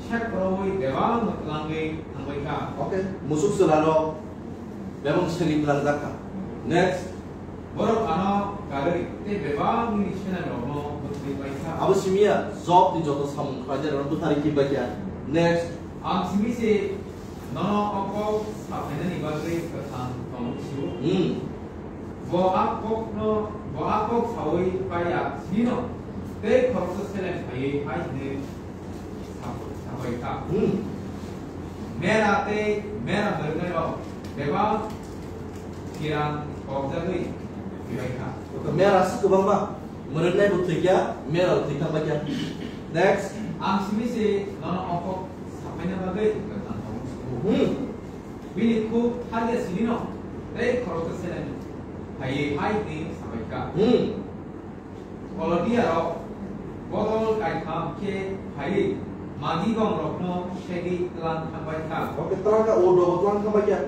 sek rogwi bebak no twlangwi thangbai kha. Okay, musuk chwlarok bebak seri twlangjak kha. Next. Borok ano karwi tei bebak nini selengrokno bwtwi pai kha. Abo simi ya, Job ni joto samung khlaijakrokno bwthari khe bai kha. Next. Ang simi se nono o kok saphainani bagwi kwthang tongwi sio. Hmm. Bo a kokno, bo a kok saui pai ya sino, tei khoroksa seleng phaiwi hai hwnwi sabai kha. Hmm. Mera tei mera mwrwknairok bebak kirang kokjagwi thwibai kha. Mera se kwbangma, mwrwknai bo thwikya, mera bo thwikha bakya. Next. Ang simi se nono o kok saphaina bagwi kwthang tongo. Hmm. Bini khuk harya sinino tei khoroksa seleng phaiwi hai hwnwi sabai kha. Hmm. Kolodia rok bodol kaitham khe phaiwi Madibong rokno segwi tlang thangbai kha. Okay, tlang kha, o dogo tlang thangbai kha.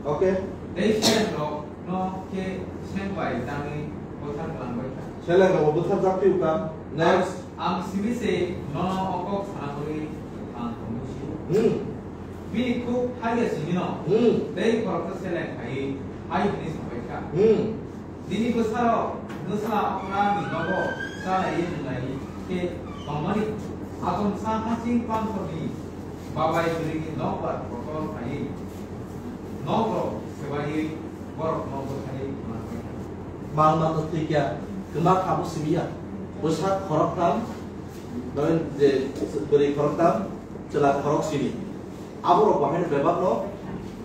Okay. Tei seleng rokno khe seng bai tangwi bwthar tlang bai kha. Seleng rok bwthar jak phiu kha. Next. Ang simi se nono o kok sana bagwi ang tongwi sio. Hmm. Bini khuk harya sinino Hmm. tei khoroksa seleng phaiwi hai hwnwi sabai kha. Hmm. Nini bwsarok nwsla okrani nogo chalaiwi nwnglai khe tongmani, atomsa hasing panthorni babai bwrwini nokbar kotor phaiwi nokrok swbaiwi borokno bwthaiwi thanai. Mal mata thwikya, kwma kha bo simi ya. Bwsa khoroktham, je bwrwi khoroktham, chwla khorok sini. Aborok bahaino bebakno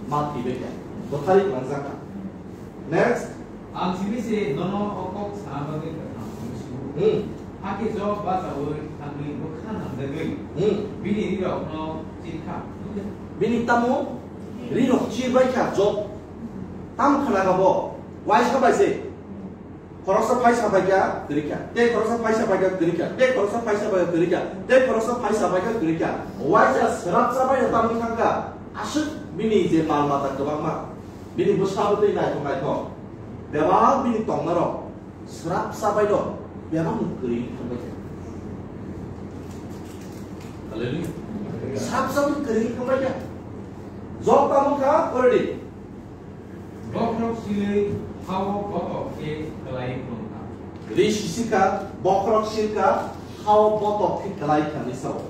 ma thwibai kha, bwthari tlangjak kha. Next. Ang simi se nono o kok sana bagwi kwthang tongwi sio. Hmm. Hakhe Job bachaui thangwi bwkha nangjagwi Hmm. bini rirokno chirkha. Bini tamo rirok chirbai kha Job. Tam khna kha bo, waisa bai se. Khoroksa phaisa bai kha kwrwi kha, tei khoroksa phaisa bai kha kwrwi kha, tei khoroksa phaisa bai kha kwrwi kha, tei khoroksa phaisa bai kha kwrwi kha. Waisa swrapsa bai no tamni thang kha, aswk bini je mal mata kwbangma, bini bwsa bwtwi naithok naithok, bebak bini tongmarok swrapsa bai no bebak no kwrwi thang bai kha. Hallelujah. Swrapsa bai kwrwi thang bai kha. Job tamo kha, pore di. Bokhorok silwi hao botok khe kwlai phunukha. Ri sisika, bokhorok silka, hao botok khe kwlai kha hinwi sao.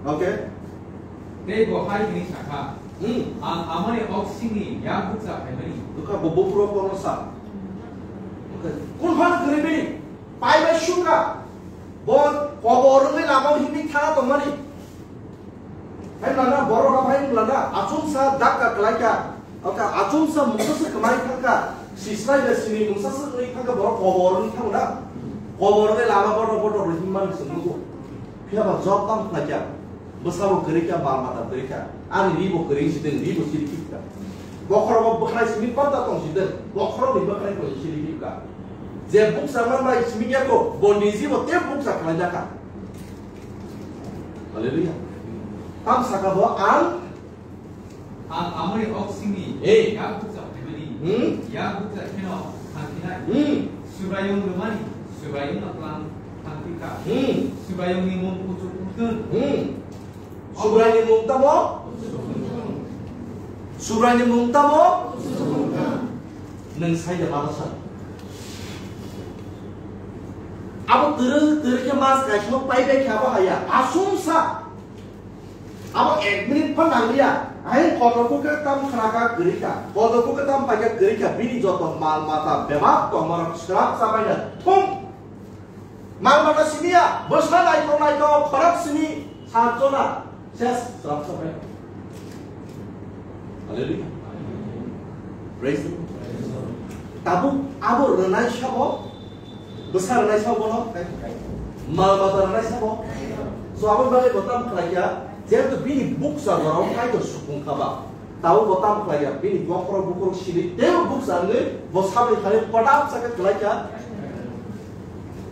Okay? Tei bo hai hwnwi sakha, Hmm. "Ang amani oksingni yak bukcha phaimani." Dukha bo buphuro kono sa. Okay. Kun phan kwrwi bini? Pai bai sungkha. Bo kobor wngwi lama himwi thana tongmani. Hai mlana, borok rok hai mlana, achomsa dakka kwlaikha. Oka achomsa mungsa se kwmai thangkha. Sisrai da sini mungsa se kwmai thangkha, borok kobor wngwi thango na. Kobor wngwi lama borok botok rok himma ni se nugo. Phiya ba job tam khlaikha. Bwsa bo kwrwi kha, mal mata kwrwi kha. Ani ri bo kwrwi si den, ri bo siri kha. Bokhorok bo bwkhwnai simi panta tong si den. Bokhorok ni bwkhwnai ko siri kha. Je buksa man bai simi ya ko, bondi ji bo te buksa khlai da kha. Hallelujah. Tam saka bo ang Ang amoni oksingni Hey. Yak bukcha phaimani. Hmm? Yak bukcha kheno thangkhinai. Hmm. Subraiyung rwmani, Subraiyungno tlang thangphikha. Hmm. Subraiyungni mung kuchuk wngthun. Hmm. Subraiyungni mung tamo? Subraiyungni mung tamo? Nwng sai de mano san. Abo twrwng twrwng khe mas kaisano pai bai khe abo haya. Asumsa. Abo ek minute phan nangliya. Ahin kotor kukhe tam khna kha kwrwi kha. Kotor kukhe tam pai kha kwrwi kha. Bini joto mal mata bebak tongmarok swrap chabaina thung. Mal mata simiya, bwsa naithok naithok, khorok simi, sat jona, ses, swrap chabai. Hallelujah. Praise the Lord. Tabuk abo rwnai sabo, bwsa rwnai sabo bono, mal mata rwnai sabo. So abo bagwi bo tam khlai kha, jehetu bini bukcha jorao Kaitor supung kha ba. Tabuk bo tam khlai ya, bini bokhorok bukhorok sini teibo bukcha wngwi bo saboni thani padap chakhe kwlai kha.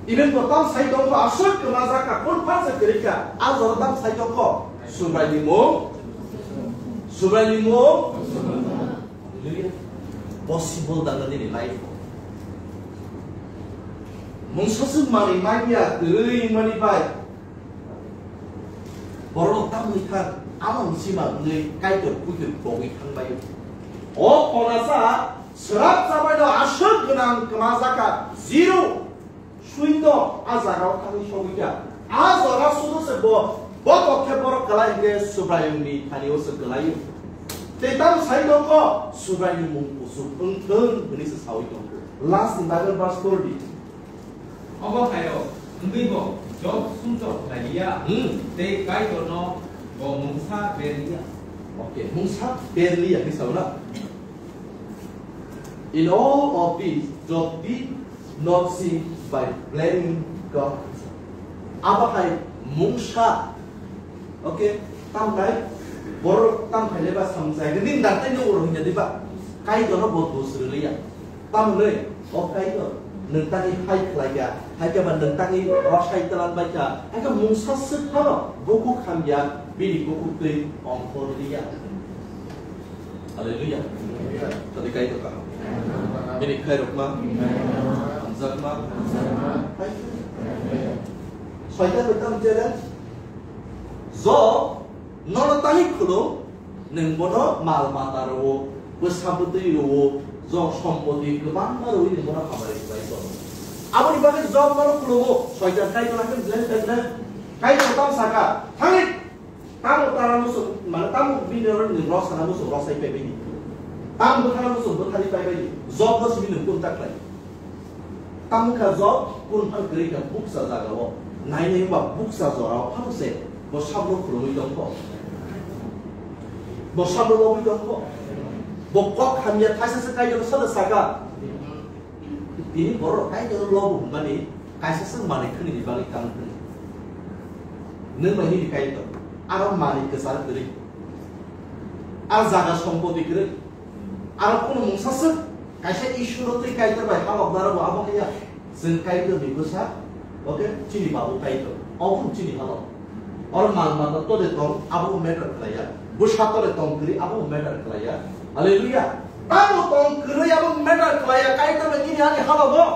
Even bo tam sai tongkho, aswk kwmajak kha, kun phan se kwrwi kha, a jora tam sai tongkho, Subraiyungni mung, Subraiyungni mung. Hallelujah. Possible da nini life o. Mungsa swk manwi manya kwrwi mani bai. Borok tamni kha, amang sima wngwi Kaitor puitor bogwi thangbai. O khonasa swrap chabaino aswk gwnang kwmajak kha, zero, suindo a jagao thangwi sogwi kha. A jora sudo se bo, bo tokhe borok kwlai hwnkhe Subraiyungni thani o se kwlaio. Tei tamo sai tongkho, Subraiyungni mung kuchuk wngthung hwnwi se saui tongkho. Last ni Bible verse pori di. Obo hairok wngwi bo Job sumsok khlai liya, Hmm. tei Kaitorno bo mungsa ber liya. Okay, mungsa ber liya hinwi sao na? In all of this, Job did not sin by blaming God. Abo hai mungsa Okay, tamkhlai borok tamkhlai le ba samjai. Nini daktai no oro hinya diba? Kaitor no bo dos rwliya. Tamni, o Kaitor, nwng tangwi hai khlai kha, hai khe ba nwng tangwi rosai tlan bai kha, hai khe mungsa swk phano bukhuk hamya, bini bukhuk twi ongkhor liya. Hallelujah. Tadi Kaitor kaham. Bini khairokma, hamjakma, hai. Soitan bai tamo challenge. Job, nono tangwi khulum, nwng bono mal mata rwo, bwsa bwtwi rwo, jog sompoti kwbangma rwi nwng bono hamari khlai tongo. Aboni bagwi Job nono khulumo, soitan Kaitor hakhe belai belai belai. Kaitor tamo sakha, thangwi, tamo tara muchung, mane tamo bini oro nwng rosana muchung rosai paibaini. Tamo bwthana muchung bwthani paibaini. Job no simi nwng kung ta khlai. Tamo kha Job, kun phan kwrwi kha bukcha jagao. Nai nai ba bukcha jorao phano se bo sabno khulumwi tongkho. Bo sabno lobwi tongkho. Bo kok hamya thaisa se Kaitor salo saka. Tini borok Kaitor lobo hwnmani kaisa se manwi khwnini bagwi tamo khwni. Nwng bai nini Kaitor. Aro manwi kwchar kwrwi. Aro jaga sompoti kwrwi. Aro kunu mungsa swk Kaisa issue no twi Kaitor bai halok narwgo abo haya. Chwng Kaitor ni bwsa, okay, chini babu Kaitor. Obo chini halok. Or mal mata tole tong, abo matter khlaiya. Bwsa tole tong kwrwi, abo matter khlaiya. Hallelujah. Tamo tong kwrwi, abo matter khlaiya. Kaitor bai chini ani halok o.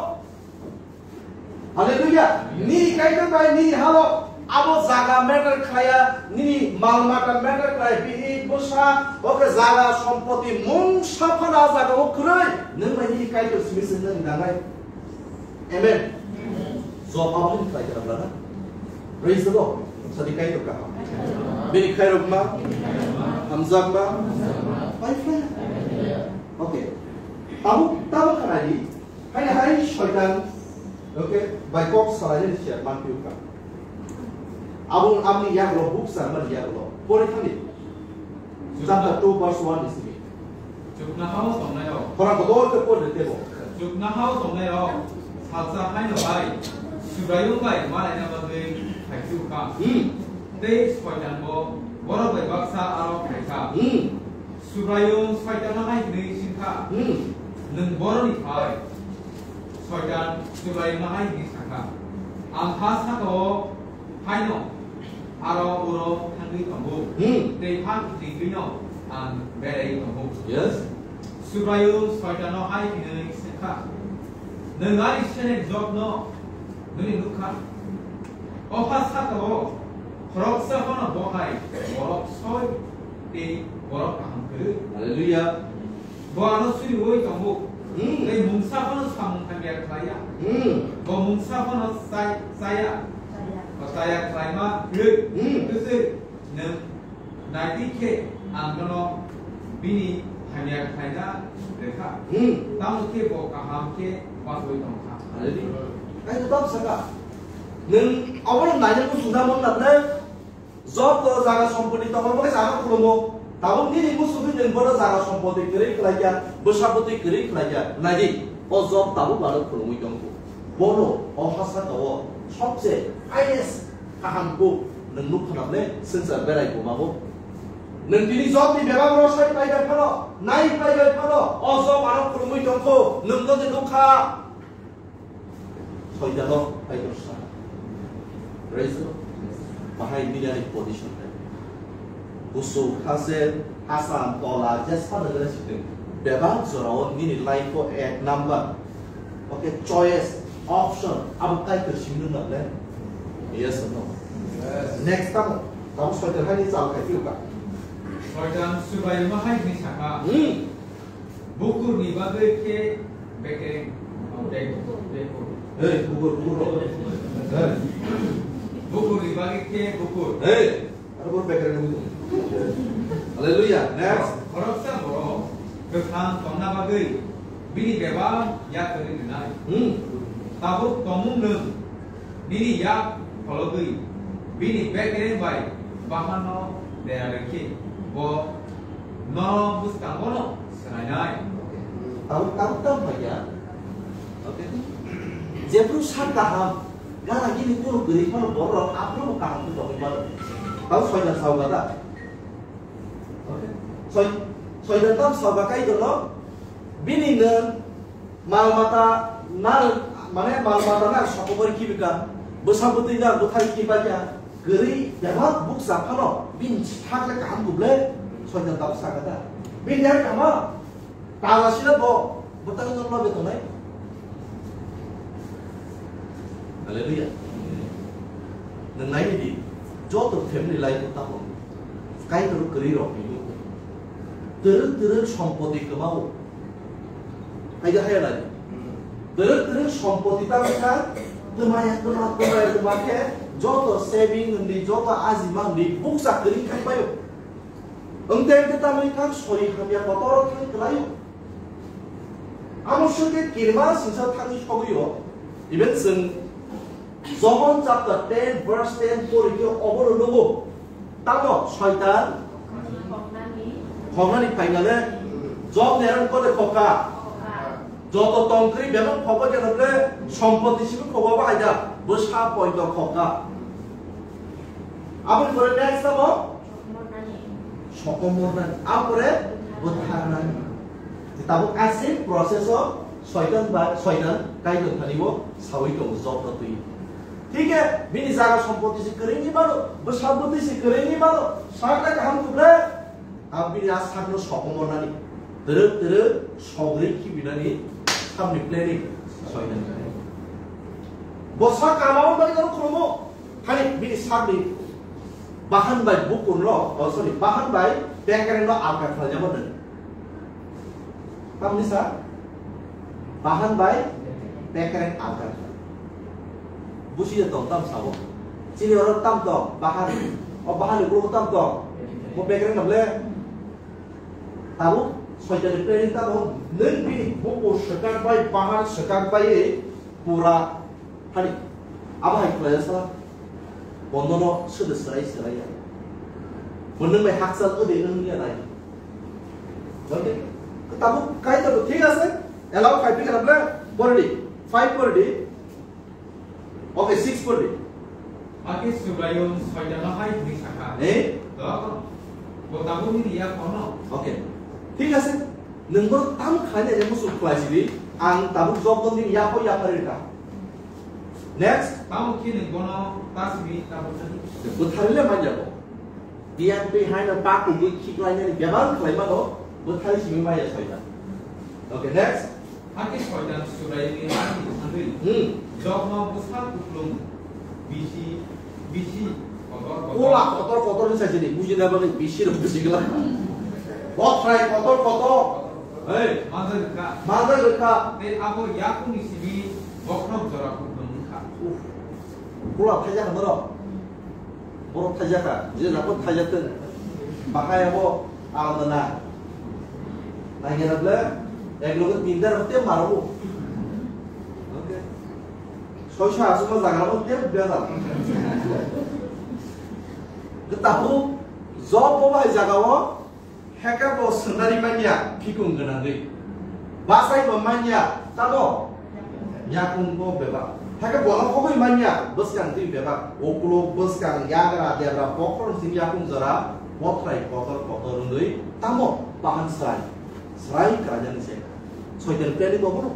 Hallelujah. Nini Kaitor bai nini halok abo jaga matter khlaiya, nini mal mata matter khlaiya, bihik bwsa, oke jaga sompoti mungsa phano a jaga o kwrwi, nwng bai nini Kaitor simi se nwng nangnai. Amen. Job abo ni khlai kha brother. Praise the Lord. Sadi Kaitor kaham. Bini khairok ma, hamjak ma, my friend. Okay. Tabuk, tabuk khanai di. Haini hai Soitan, okay, bai kok salainani siya manphiu kha. Abo aboni yagulo buksa mani yagulo. Pori thangdi. Chapter two verse one ni simi. Chuknohao tongnairok. Khorang kotor khe pori tebo. Chuknohao tongnairok salsa haino bai Subraiyung bai malaina bagwi phaiphiu kha. Hmm. Tei Soitanbo borok bai baksa aro phai kha. Hmm. Subraiyung Soitanno hai hwnwi swng kha, Hmm. "Nwng boroni phai?" Soitan Subraiyungno hai hwnwi sa kha, "Ang ha saka-o phaino aro uro thangwi tongo, Hmm. tei ha kichingtwino ang beraiwi tongo." Yes. Subraiyung Soitanno hai hwnwi swng kha, "Nwng ani seleng Jobno nini nuk kha? O ha saka-o khoroksa phano bo hai borok soi tei borok kaham kwrwi. Hallelujah. Bo ano suriui tongo. Hmm. Tei mungsa phano samung hamya khlaiya. Hmm. Bo mungsa phano chai-, chaya. Bo chaya khlaima kwrwi. Hmm. Kwswi nwng nai di khe ang nono bini hamya khlaina rw kha. Hmm. Tamo khe bo kaham khe bagwi tong kha." Hallelujah. Ai, to tam saka. Nwng obono naina muchungna mannat le, joto jaga sompoti tongma bagwi jaga khulumo. Tabuk nini muchungwi nwng bono jaga sompoti kwrwi khlai kha, bwsa bwtwi kwrwi khlai kha. Nai di, o Job tabuk ano khulumwi tong kho. Bono o ha saka-o sobse highest kaham kuk nwng nuk khna le swngchar berai buma bo. Nwng tini Jobni bebak rosai pai bai phano, nai pai bai phano, o Job ano khulumwi tong kho, nwng no de nuk kha. Soitano Kaitor sa. Praise the Lord. Bahai mediani position hai. Busu, khase, Assam, tola, jesphano gana siting. Bebak jorao nini life o ek number. Okay, choice, option, abo Kaitor simi nung na le? Yes or no? Yes. Next tamo, tamo Soitan hai ni chal khai phiyo ka? Soitan Subraiyungno hai hwnwi sa kha. Hmm. Bukurni bagwi khe bekereng, bek-, bekur. Hey, bukur, bukur. Hey. Bukurni bagwi khe bukur. Hey, aro bukur bekereng bukur. Hallelujah. Next. Khoroksa borok kwthang tongna bagwi bini bebak yak kwrwi rwnai. Hmm. Tabuk tongmung nwng nini yak phologwi bini bekereng bai bahanno dera rwkhe bo nono bwskangono swnainai. Tabuk, tabuk tam phaiya. Okay. Jephru sak kaham, gana gini kunu kwrwi phano borok aphuru kaham khe tongwi mano. Tabuk soitan sao gada. Okay. Soi-, soitan tam sao ga kai dono. Bini nwng Mal mata na, mane mal mata na sokomori kibika, bwsa bwtwi na bwthai kibaikha, kwrwi bebak bukcha phano bini thakle kaham kuble, soitan tabuk sakha ta. Bini ya kama, taja sila bo, bwtang no lobe tongnai. Hallelujah. Nwng nai di, joto family life o tamo, Kaitor kwrwi rok ni, twrwk twrwk sompoti kwmao, Hai da hai lai. Twrwk twrwk sompoti ta wngkha, twmaya twma, twmaya twma khe joto saving hwnwi, joto ajima hwnwi bukcha kwrwi thang paio. Wngte wngte ta wngkha sori hamya kotor thang kwlaio. Amo songke kirima singsa thangwi sogwio. Even chwng John chapter ten verse ten pori khe obono nugo. Tamo soitan khoknani phainale Job ni erang kode khokha. Joto tongkri bebak khobo khe nokle sompoti sibu khobo bahai da. Bwsa poito khokha. Aboni pore next tamo sokomornani. Aboni pore bwtharnani. Tabuk a same process o Soitan ba Soitan Kaitor thani bo sawi tongo Job no twi. Thik he bini jaga sompoti se kwrwngni mano, bwsa bwtwi se kwrwngni mano, sakna kaham kuble. Ang bini a sakno sokomornani, twrwk twrwk sogri khibinani samni planning Soitan thani. Bo sak kama o bari khulumo, thani bini sakni bahan bai bukurno, oh sorry, bahan bai bekerengno alka khlaijama nang. Tamni sa? Bahan bai bekereng alka khlai. Busi ya tong tam sabo. Chini oro tam tong bahan. O bahan ni ulo tam tong. Mo bekereng nable. Tabuk Soitan ni planning tamo nung bini buku sekak bai bahan sekak bai pura Hani, abo hai khlai sa, bonono sudu serai serai ya. Bono mai haksa ode nung ya nai. Oke, tabuk kai tabuk thik ase, allow khai pi kana bla, pore di, five pore di. Oke, six pore di. Ake Subraiyung Soitanno hai hwnwi sakha, Eh? Dok, bo tabuk nini yak kono. Oke, thik ase. Nung bono tam khlainai je musu khlai sidi, ang tabuk Job no nini yak ko yak kari ka. Next. Tamo khe nwng bono ta simi ta bwthani? Bwthari le manya bo. Biyang twi haino pa kubui khiklainani bebak khlai mano, bwthari simi maya Soitan. Okay, next. Hakhe Soitan Subraiyungni ani thangwi Hmm. Jobno bwsa kuplung bisi, bisi kotor kotor. Kola kotor kotor ni sajini, bujina bagwi bisi rok bisi gla. Bothrai kotor kotor. Hey. Manjak rwkha. Manjak rwkha. Tei abo yakungni simi bokhorok jora kuplung wngkha. Uff. Kula thaijak kha norok. Borok thaijak kha. Je jabo thaijak tong. Bahai abo alda na. Naikhe na ble. Ek loge tinta rok te maro. Okay. Soi sa asuma jaga rok te bia da. Ketahu Job bo bahai jaga o. Hake bo swnari manya phikung gwnangwi. Bachai bo manya tamo yakung bo bebak. Hake bono hogwi manya bwskang twi bebak. Ukuluk bwskang yagra debra bokhorok simi yakung jora bothrai kotor kotor wngwi tamo bahan srai. Srai kwraijani se. Soitan planning bo bono.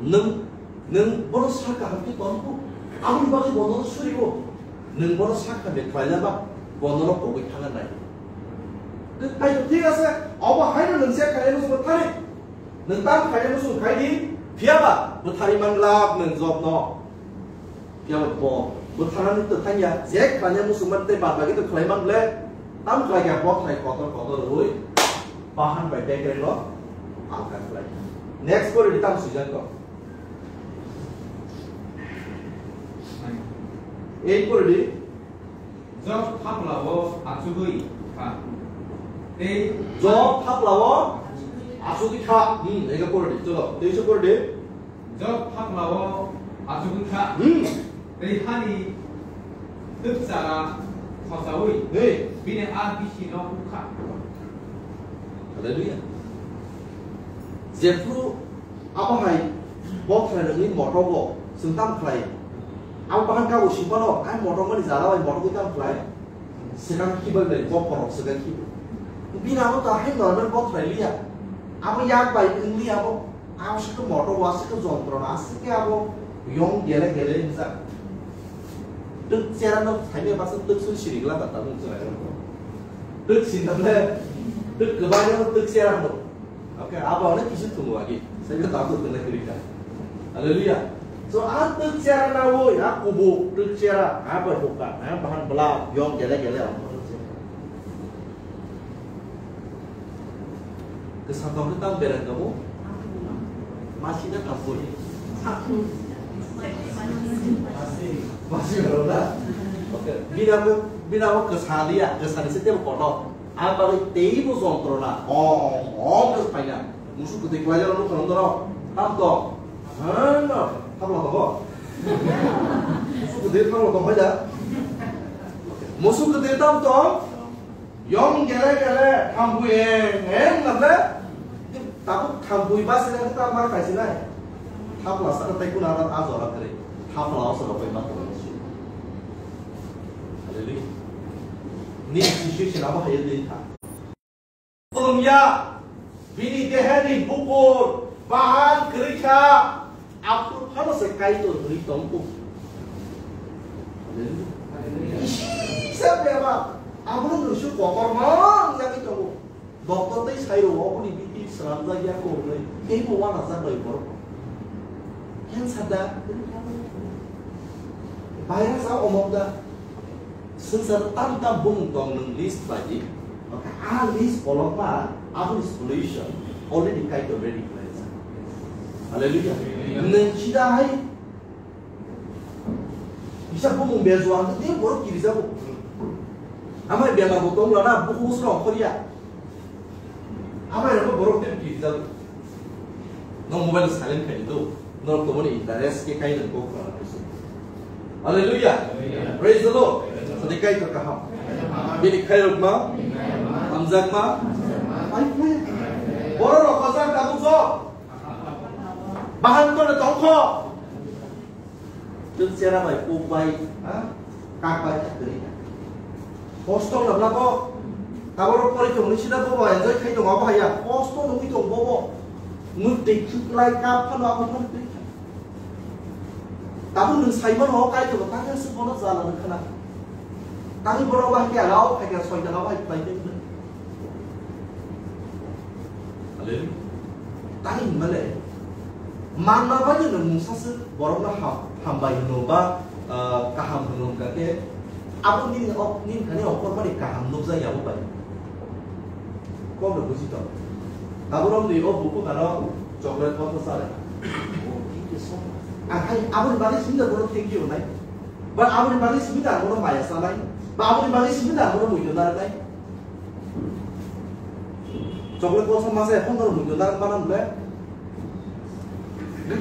Nwng Nwng bono sak kaham khe tongkhu, aboni bagwi bono suriwo. Nwng bono sak hamya khlaina ba bono kogwi thangna nai. Nwng tai thik ase, obo haino nwng se khainai muchung bwthari. Nwng tam khainai muchung khai di, phiya ba bwthari manglak nwng Job no. Phiya ba bo bwtharnani to thangya, je khlainai muchung man tei bad bagi to khlai man ble, tam khlai kha bothrai kotor kotor rwui bahan bai bekereng no alka khlai. Next pore di tam swijak to. Ei pore di. Job thaplao achugwi kha. Tei Job thaplao achugwi kha. Hmm, ega pore di. Cholo, tei se pore di. Job thaplao achugwi kha. Hmm. Tei hani twk chara khochaui Hey. Bini a bisi no huk kha. Hallelujah. Jephru Abo hai bo khlai rwgwi moto bo chwng tam khlai. Abo bahan kabo swi phano, ai moto mani jala bai moto bai tam khlai. Swkang khibai bai bo phorok swkang khibai. Bini abo ta hai normal bo khlai liya. Abo yak bai wng liya abo. Abo se khe moto bo, ase khe jontrona, ase khe abo yong gele gele wngjak. Twk chera no thaime basa twk swi siri gla ta tabuk chwrai rok. Twk sin table, twk kwbangma twk chera no. Oke, abo onek kisu thungo agi. Saya tak tu kena kerja. Haleluya. So, a twk chera na woi, a kubu twk chera, a bai hukka, a bahan bela, yong gele gele. Kesatong kita berang kamu. Masih nak kabur. Masih berang. Oke, bina aku, bina aku kesali ya, kesali setiap kotor. Ang bagwi teibo jontrona, om, om khe phaina. Musuk kwtwi khlaijak nukha nang norok. Tam tong. Hano, thamla tongo. Musuk kwtwi thamla tong phaida. Musuk kwtwi tam tong. Yong gele gele, thambui eng, eng nable. Tabuk thambui basi nang ta ma kaisinai. Thapla sa tai kuna ta a jora kare. Thapla o sa bai ma. Hallelujah. Ni situation abo hai de tha. Kolomya. Bini dehani bukur bahan kwrwi kha, aphuru phano se Kaitor hwnwi tongkho. Kisa bebak, abono nwng se kotor man jagwi tongo. Doctor tei sai rwo, oboni B P slamjak ya ko hwnwi, teibo uanajak bai borok. Cancer da, virus a omok da. Swngchar tam tam bumung tong nwng list bai di. Oke, a list kolokma, aboni solution already Kaitor ready khlaijak. Hallelujah. Amen. Nwng sida hai kisa bumung bejua hwnkhe tei borok kirijago. Amai bemar bo tong lana, buku srong khoria. Amai rokbo borok tei kirijago. Nong mobile silent khai di do. Norok tongmani interest khe Kaitor kok khna khe se. Hallelujah. Hallelujah. Praise the Lord. Sadi Kaitor kaham. Bini khairokma, hamjakma, borok rok hojak tabuk jo. Bahan tole tongkho. Chwng chera bai, kuk bai, ha? Kak bai kha kwrwi kha. Kosto wngla bo. Taboro pori tongni sida bobo enjoy khai tongo abo haya. Kosto nungwi tong bobo. Mui twi khuklai kap phano abo phano twi kha. Tabuk nwng sai mano o Kaitor bo tangya se bono jala nung khna. Tangwi bono bahai khe aga o phai kha soi jaga bahai khlai tei. Hallelujah. Tani hinmale, manna bagwi nwng mungsa se borokno ham-, hambai hwno ba, ah, kaham hwno wngkha khe, abo nini ok-, nini thani okormani kaham nukjakya abo bai. Kokno buji tong. Tabuk romni o bukhuk ano chocolate bono chale. Akhai aboni bagwi simi da bono thank you wngnai. Ba aboni bagwi simi da bono maya sanai. Ba aboni bagwi simi da bono muido narwknai. Chocolate kosom masa ekhon norok muitu narwk mano hwnle.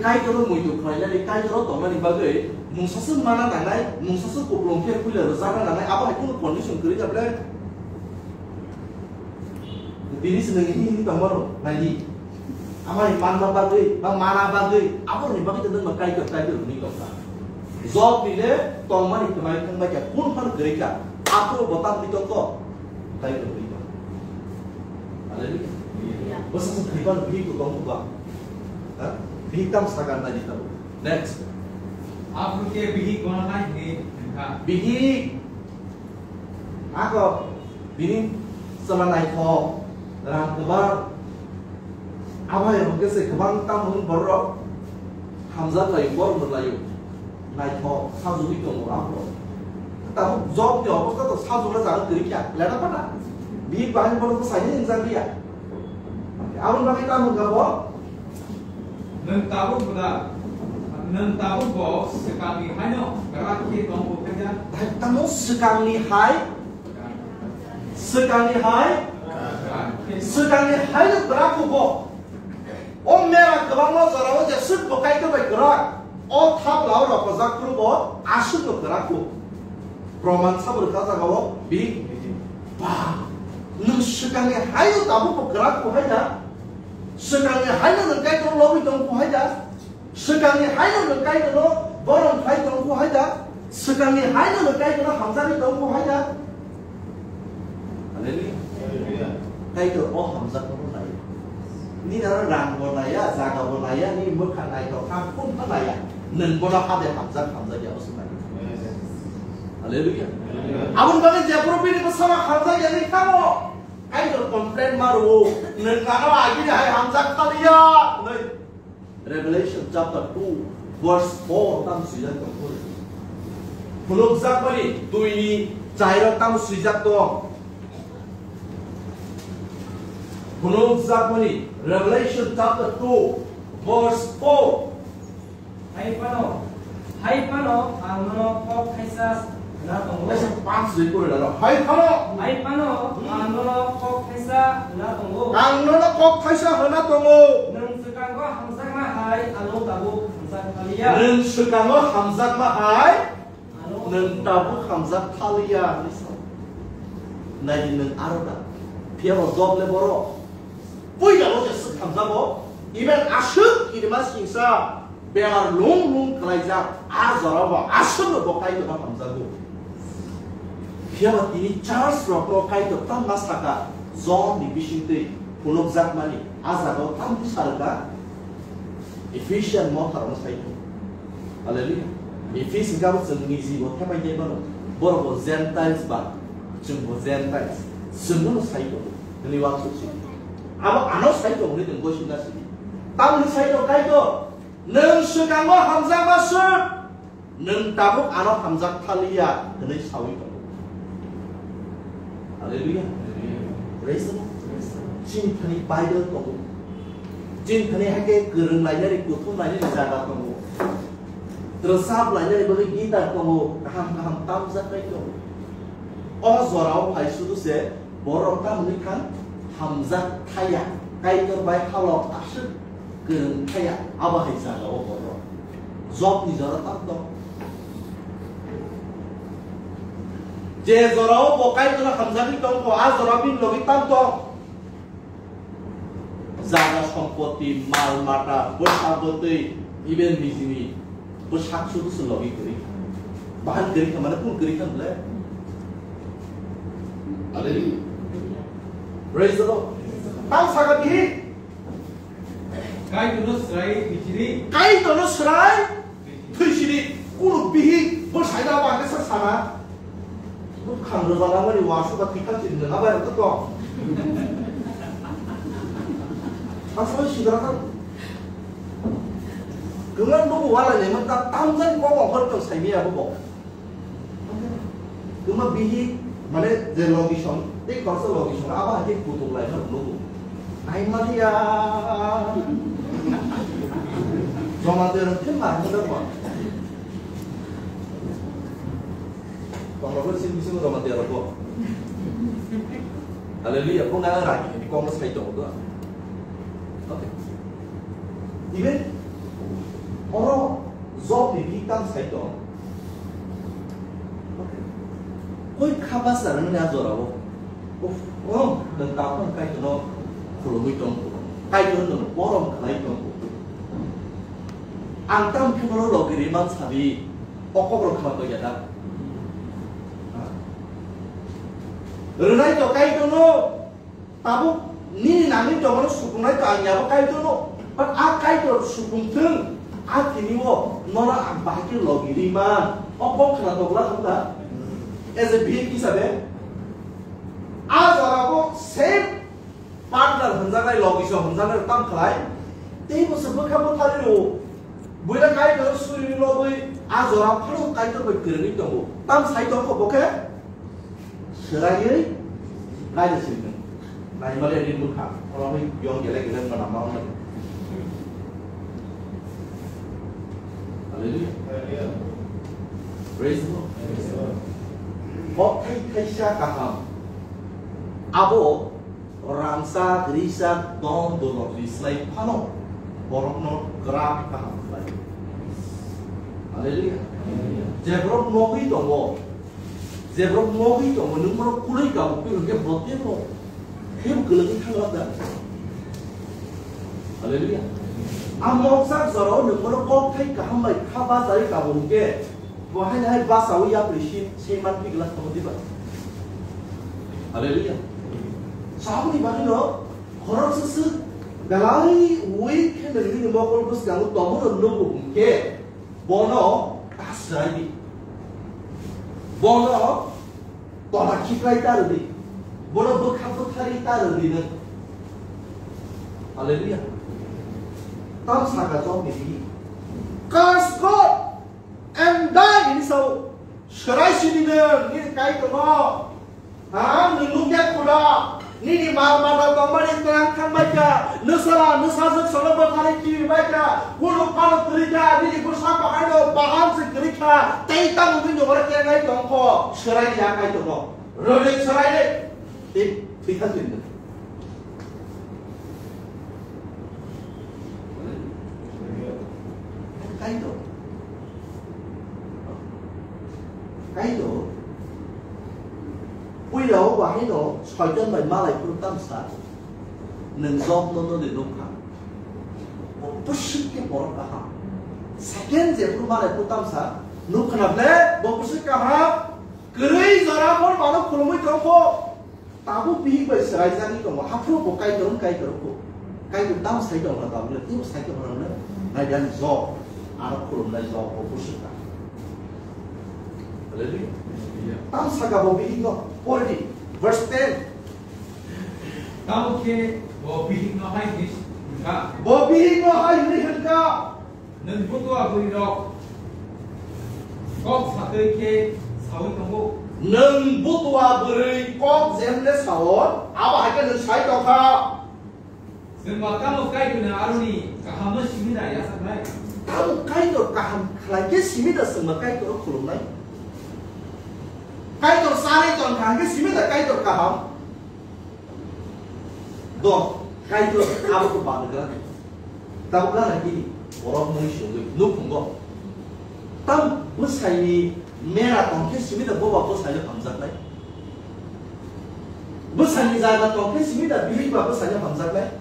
Kaitor muitu khlainani, Kaitor tongmani bagwi mungsaswk mana nangnai, mungsaswk kuplung khe puila rwjakna nangnai, abo hai kunu condition kwrwi kha ble. Bini se nang hini hini tongmano nai di. Amai manna bagwi ba mana bagwi, abo ni bagwi to nang Kaitor, Kaitor hwnwi tongkha. Job ni le tongmani kwmai thangbai kha, kun phano kwrwi kha. Aphuru bo tamni tongkho. Kaitor hwnwi tong. Hallelujah. Bwswk se thwiban bihik bo tong ba. Ha? Bihik tam sakar nai di tabo. Next. Aphuru khe bihik bono hai hwnwi hwnkha. Bihik. Ako bini chwla naithok, rang kwbang. Abo hai hwnkhe se kwbang tamo hwn borok hamjak laio, bor mwlaio. Naithok, sajugwi tongo aphuru. Tabuk Jobni obostha to sajukna jaga kwrwi kha, leda phana. Bihik bahai bono bwsaini wngjak liya. Aboni bagwi tamo hwnkha bo? Nwng tabuk bwla, nwng tabuk bo swkangni haino kwrak khe tongbo khaida? Hai tamo swkangni hai? Swkangni hai? Swkangni haino kwrak kho bo. O mera kwbangma jorao jeswk bo Kaitor bai kwrak, o thaplao rokojak phuru bo aswkno kwrak kho. Proman sabo rwkha jagao bini. Ba, nwng swkangni haino tabuk bo kwrak kho hai da? Swkangni haino nwng Kaitorno lobwi tong kho hai da? Swkangni haino nwng Kaitorno borom khlai tong kho hai da? Swkangni haino nwng Kaitorno hamjagwi tong kho hai da? Hallelujah. Hallelujah. Kaitor o hamjakmano nai. Nini aro rang bo naiya, jaga bo naiya, nini mwkha naithok kha, phone pha naiya. Nwng bono hade hamjak, hamjak ya, oso nai. Yes. Hallelujah. Hallelujah. Aboni bagwi jephuru bini bwsano hamjak ya ni kamo. Kaitor complain ma rwo, nwng ano agini hai hamjak thaliya, hwnwi. Revelation chapter two, verse four tamo swijak tong phuru. Phunukjakmani duini chairo tamo swijak tong. Phunukjakmani Revelation chapter two, verse four. Hai phano, hai phano ang nono kok thaisa hwna tongo. Kaisa pang swi pore lalo. Hai phano. Hai phano ang nono kok thaisa hwna tongo. Ang nono kok thaisa hwna tongo. Nwng swkango hamjakma hai ano tabuk hamjak thaliya. Nwng swkango hamjakma hai ano nwng tabuk hamjak thaliya. Naidi nwng aro da. Phiya bo Job le borok. Puila o je swk hamjago. Even aswk kirima singsa. Bemar lung lung khlaijak, a jorao bo aswkno bo Kaitorno hamjago. Phiya ba tini church rokno Kaitor tamo sakha, John ni bisingtwi, Phunukjakmani, a jagao tamni salka Ephesian motharokno sai tong. Hallelujah. Ephesian gabo chwng niji bo thepai tei mano. Borok bo Gentiles ba, chwng bo Gentiles. Chwngno sai tong. Hwnwi uansuk si. Abo ano sai tong hwnwi chwng boisina si. Tamni sai tong Kaitor. Nwng swkango hamjakma swk. Nwng tabuk ano hamjak thaliya hwnwi saui tongo. Hallelujah. Praise the Lord. Chini thani Bible tongo. Chini thani haikhe kwrwng lainani, kuthum lainani jaga tongo. Rwchap lainani bagwi guitar tongo. Kaham kaham tamjaknai tongo. O jorao phai sudu se borok tamni thang hamjak thaya. Kaitor bai halok aswk kwrwng thaya, abo hai jagao borok. Jobni jora tam tong. Je jorao bo Kaitorno hamjagwi tongkho, a jora bini logi tam tong. Jaga sompoti, mal mata, bwsa bwtwi, even nijini bwsak sudu se logi kwrwi kha. Bahan kwrwi kha, mane kung kwrwi kha bole? Hallelujah. Praise the Lord. Tang saka di. Kaitorno swrai thwi sidi. Kaitorno swrai thwi sidi. Kunu bihik bo saida ba kesa sana. Bo khang rwjak nangmani uansuk ba thwi thang sidi nang abai rok to. Asal sidra kan. Kwngan bo wala ni man ta tamjani kok ongkhor tong saimiya bo. Tuma bihik, mane je location, tei khoroksa location, abo hai khe kutuk lai phano nugo. Ai maliya. Joma tero khe ma hwnda ba. Tongro sing bising joma tero ko. Hallelujah, ko na ragi ni kong sai tong do. Okay. Even oro Job ni bihik tam sai tong. Koi kha basa rwmani a jorao. Uf, oh, nwng tabukno Kaitorno khulumwi tong kho. Kaitorno nwng borom khlai tong kho. Ang tamo khe bono logi rwmani sabi, o kokrok khna koi ya da. Rwnai to Kaitorno. Tabuk nini nangni tongmani sukungnai to ang yabo Kaitorno. But a Kaitor sukung thung, a tini o nono ang bahai khe logi rima. O kok khna tokla hwnba? As a being hisabe, a jora bo same partner hwnjaknai, logi so hwnjaknai tam khlai. Tei bo se bwkha bwthari rw. Buila Kaitor suri lobwi a jora phano Kaitor bai kwrwngwi tongo. Tam sai tongkho bo khe? Swraiwi naidi sini. Naimani ri bwkha. Oro bai yong gele gele mana ma wngmani. Hallelujah. Praise the Lord. Kothai thaisa kaham. Abo rangchak, risak, don, dolok rislai phano borokno kwrak kaham khlai. Hallelujah. Je borok nogwi tongo, je borok nogwi tongo, nwng borok kului kabo, khe hwnkhe bo teibo, teibo kwlwngwi thanglak da. Hallelujah. A mokjak jorao nwng bono kok thai kaham bai kha bachai kabo hwnkhe, bo haino hai bachaui yapri si, se man pi glak tamo diba. Hallelujah. Saboni bagwino khoroksa swk belai weak khe nwng nini mokol bwskango tongmano nugo hwnkhe, bono ta swrai di. Bono tola khiklai ta rw di. Bono bwkha bwthari ta rw di nwng. Hallelujah. Tam saka Job ni bihik. Curse God and die hini sao. Swrai sidi nwng nini Kaitorno. Ha, nwng nukya khuda, nini mal mata tongmani twlang thang bai kha, nwsala, nwsajwk salo bwthani kibi bai kha, kunu phano kwrwi kha, nini bwsa bahaino bahan se kwrwi kha, tei tamo bini oro kengai tong kho, swrai ya Kaitorno, rwrwi swrai de, tei thwi thang twi nwng. Kaitor. Kaitor. Puila o bahai no Soitan bai malai phuru tamsa. Nwng Job no no de nukha. O bwswk khe borok kaham. Second je phuru malai phuru tamsa. Nukha na ble bo bwswk kaham. Kwrwi jora bor mano khulumui tongkho. Tabuk bihik bai swraijagwi tongo, haphuru bo Kaitor wng Kaitor wngkho. Kaitor tamo sai tongkha tabukle, teibo sai tongkha tabukle, naidi ani Job, ano khulumnai Job bo busu kha. Hallelujah. Tamo sakha bo bihikno, pori di, verse ten. Tamo khe bo bihikno hai hwnwi hwnkha. Bo bihikno hai hwnwi hwnkha. Nwng butua bwrwirok kok satwi khe saui tongo. Nwng butua bwrwi kok jemle sao, abo hai khe nwng sai tongkha. Chwng ba tamo Kaitorni aroni kahamno simi da yachaknai? Tamo Kaitor kaham khlai khe simi da chwng ba Kaitor khulumnai? Kaitor sanai tongkha hwnkhe simi da Kaitor kaham? Do, Kaitor abo to bana gra. Tabuk gana gini, borok mui sungwi nukhungo. Tam bwsaini mera tongkhe simi da boba bwsaino hamjaknai. Bwsaini jaga tongkhe simi da bihik ba bwsaino hamjaknai.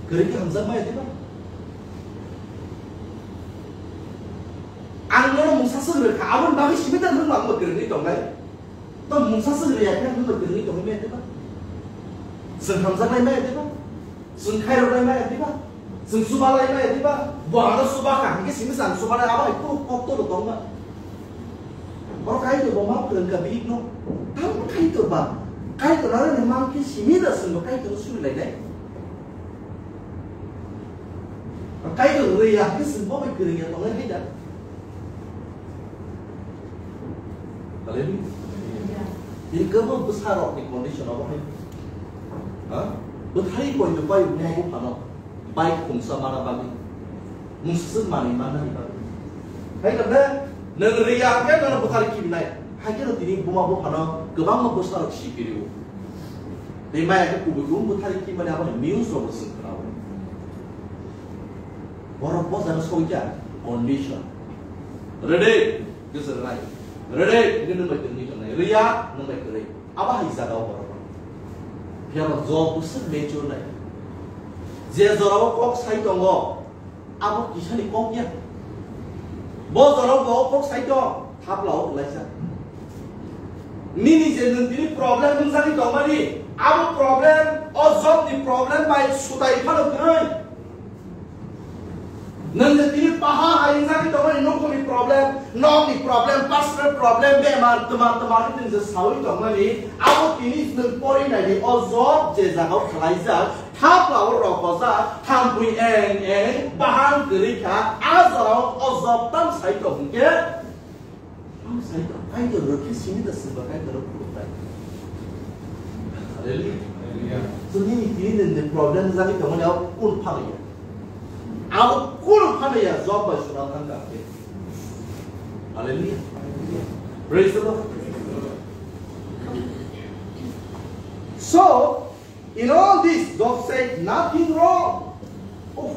Kwrwi khe hamjakmaya diba? Ang nono mungsa swk rwkha, aboni bagwi simi da nwng mangma kwrwngwi tongnai. To mungsa swk rwya khe nwng bai kwrwngwi tongwi maya diba? Chwng hamjaknai maya diba? Chwng khairoknai maya diba? Chwng chubalai maya diba? Bo ano chuba kha, hinkhe simi chwng chubalai abo hai kok tolo tongma. Oro Kaitor bo ma phrwngkha bihikno. Tamo Kaitor ba? Kaitor ano ni mang khe simi da chwng bo Kaitor no suri lainai. Kaitor rwya khe chwng bo bai kwrwngya tongnai hai da? Hallelujah. Tini kwbangma bwsarokni condition obo hai. Ha? Bwthai poito pai buma buphano bai khungsa mana bagwi. Mungsaswk manwi mannani bagwi. Hai khe nwng rwya khe nono bwthar kibinai. Hai kheno tini buma buphano kwbangma bwsarok sipirio. Tei maya khe kubui kubui bwthar kibimani abo news rogo chwng khwnao. Borok bo jaga soi kha condition. Ready? Goso rwnai. Ready? Hwnkhe nwng bai tongwi tongnai. Rwya, nwng bai kwrwi. Abo hai jaga o borok. Phiya ba Job bwswk mature nai. Je jora o kok sai tongo, abo kisani kok ya. Bo jora o bo kok sai tong, thapla o kwlaisa. Nini je nwng tini problem wngjagwi tongmani, abo problem, o Job ni problem bai sutai phano kwrwi. Nwng je tini paha hai wngjagwi tongmani, nokni problem, nokni problem, personal problem, bemar, twmar, twmar khe nwng je saui tongmani, abo tini nwng pori naidi, o Job je jaga o khwlaijak, thapla o rokojak, thampui eng eng, bahang kwrwi kha, a jora o, o Job tam sai tong hwnkhe, Ang sai tong, Kaitor rw khe simi da swngba Kaitor rw khulumnai. Hallelujah. Hallelujah. So nini tini nini problem jagwi tongmani abo kunu phano ya. Abo kunu phano ya, Job bai suna thang kha khe. Hallelujah. Praise the Lord. So, In all this, Job said, "Nothing wrong." Oh,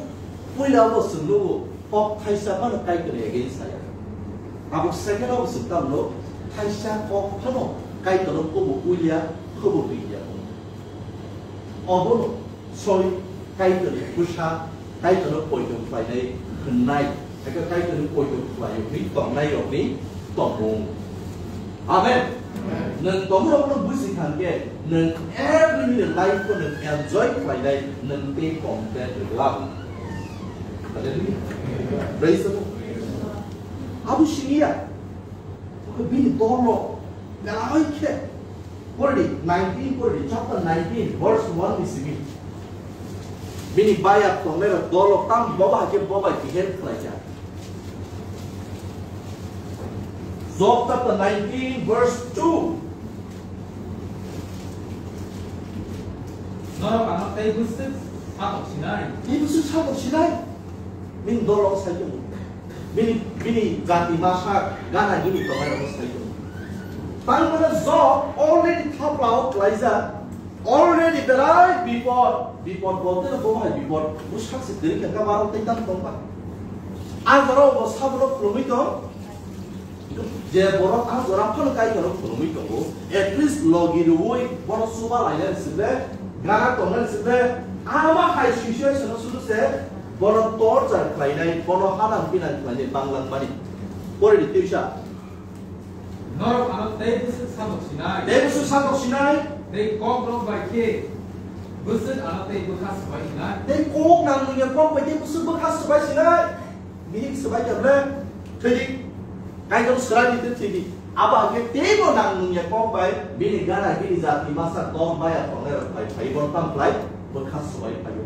puila bo chwng nugo, kok thaisa phano Kaitorni against saya. Abo second abo chwng tamo no, thaisa kok phano Kaitorno kobo puiya, kobo twiya. Obono soi Kaitorni bwsa Kaitorno poito khlainai hwnnai, eka Kaitorni poito khlai hwnwi tongnai rokni tongmung. Amen. Amen. Nwng tongmung rokno buji thang khe, nwng every minute life ko nwng enjoy khlainai, nwng tei content rwlak. Hallelujah. Praise the Lord. Abo siniya. Bini tolo belai khe Pori di, nineteen pori di, chapter nineteen, verse one ni simi. Bini baya tongnai rok dolo tam boba hai khe boba behave khlai kha. Job chapter nineteen, verse two. Norok ano tei bwswk satok sinai? Tei bwswk satok sinai? Bini dolo sai tongo. Bini, bini jati masa gana gini tongnai rok sai tongo. Tang mane Job already thapla o klaijak, already berai bipod, bipod bolte no bo hai bipod, bo sakse kwrwi kha, ka barok tei tang tong ba. A jora bo sabo no khulumwi tong, je borok a jora phano Kaitor no khulumwi tongo, at least logi rwui bono chuba lainani sibole, gana tongnani sibole, ama hai situation o sudu se, Bono torture khlainai, bono hanang pinang khlainai banglang mani. Pore di tisa. Norok ano tei bwswk satok sinai. Tei bwswk satok sinai. Tei kok rok bai khe bwswk ano tei bwkha swbai sinai. Tei kok nang nungya kok bai tei bwswk bwkha swbai sinai. Bini swbai khe ble thwidi. Kaitor swrai ni thwidi. Abo hwnkhe teibo nang nungya kok bai bini gana bini jati masa tong maya tongnai rok bai phai bo tang khlai bwkha swbai phaio.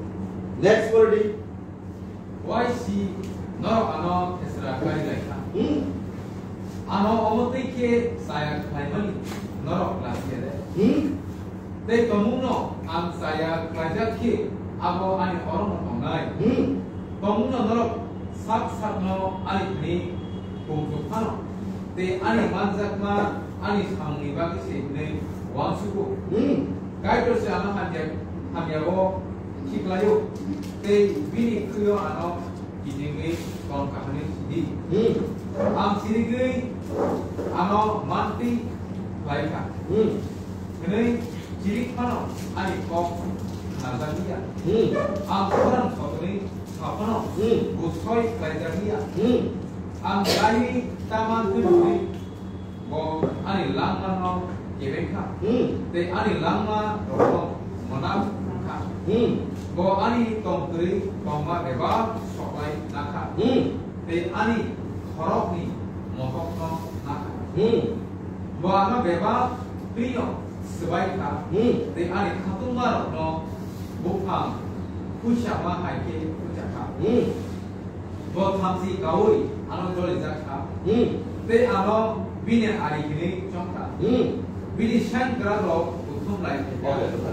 Next word di. Wai si norok ano thesra khlai lai kha. Hmm. Ano omo tei khe chaya khlaimani norok lachiya de. Hmm. Tei tongmungno ang chaya khlaijak khe abo ani orokno tongnai. Hmm. Tongmungno norok sak sakno ani thani kumchuk phano. Tei ani manjakma ani samungni bagwi se hwnwi uansugo. Hmm. Kaitor se ano hamya, hamyao khiklaio. Tei bini khwio ano kitingwi tong kahani sidi. Hmm. Ang sirigwi ano manti khlai kha. Hmm. Hwnwi chirik phano ani kok khnajak liya. Hmm. Ang khorang sotoni sa phano Hmm. bujsoi khlaijak liya. Hmm. Ang laini taman twnwi Bo ani langmano kebeng kha. Hmm. Tei ani langma rokno mwnam kha. Hmm. Bo ani tongtwrwi tongma bebak soklai na kha. Hmm. Tei ani khorokni mohokno na kha. Hmm. Bo ano bebak twino swbai kha. Hmm. Tei ani khatungmarokno buphang khuisama hai khe khuicha kha. Hmm. Bo thamchi kaui ano jolijak kha. Hmm. Tei ano bini ari hinwi chong kha. Hmm. Bini sengkrak rok kuthum lai khe kha.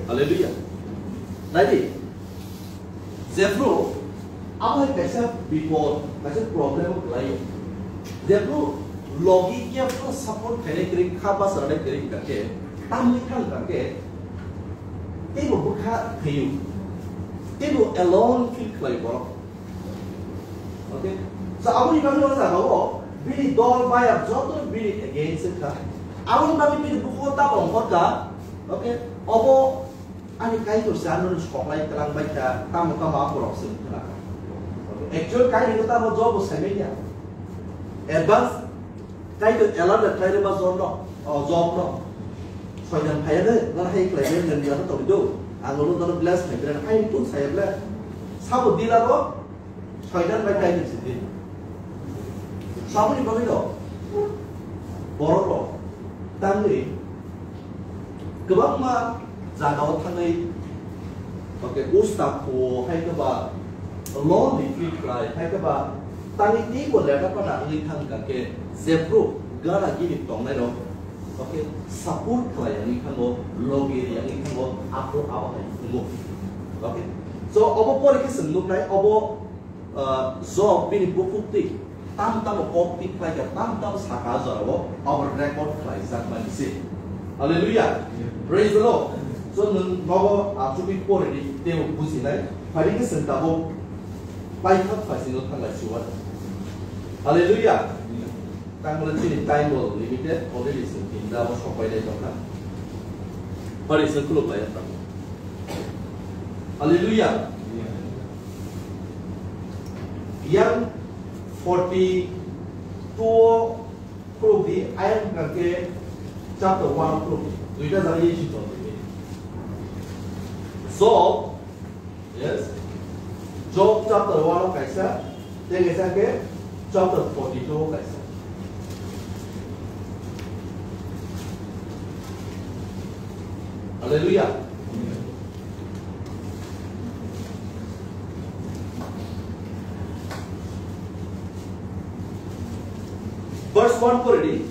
Hallelujah. Naidi, jephru abo hai kaisa bipod, kaisa problem o kwlaio. Jephru logi khe phano support khainai kwrwi kha, bwsarnai kwrwi wngkha khe, tamni thang kha khe, teibo bwkha thwio. Teibo alone feel khlai borok. Okay? So, aboni bagwi o jaga o bini dol bayap joto bini against kha. Aboni bagwi bini bukugo tamo ongkhor kha. Okay? Obo ani Kaitor se ano soklai twlang bai kha, tamo tamo a borok se wng kha. Okay? Actual kainwi tamo Job bo saimanya. Advance Kaitor alert khlai rwma Job no, o, Job no. Soitan phaiya de, nang hai khlai de, nang jano tongwi do. Ang no nono bless khlai de, hai tun saya ble. Sabo dila ro, soitan bai kaitor sidi. Saboni bagwi do. Borok ro, tangwi, kwbangma jagao thangwi, okay, usta khuo, hai khe ba lonely feel khlai, hai khe ba tangwi teibo leta pada wngwi thang kha khe, jephru gana gini tongnai rok, okay, support khlai wngwi thango, logi wngwi thango, aphuru abo hai wngo. Okay, so obo pore khe chwng nuknai, obo Ah, Job bini bukhuk twi tam tamo kok twi khlai kha, tam tam sakha jorao abo record khlaijak mani se. Hallelujah. Praise the Lord. So nwng nogo achugwi pore di tei bujinai. Phai di khe chwng tabuk paithak phaisingno thanglai siwa. Hallelujah. Tangmani chini time bo limited, already chwng tinta o sok pai dai tongkha. Phari chwng khuluk lai tamo. Hallelujah. Yang forty two o khuluk di, ayang kake chapter one khuluk di. Duita jani yesi tong di. So, Yes. Job chapter one o kaisa, tei kaisa khe chapter forty two o kaisa. Hallelujah. Verse one pore di.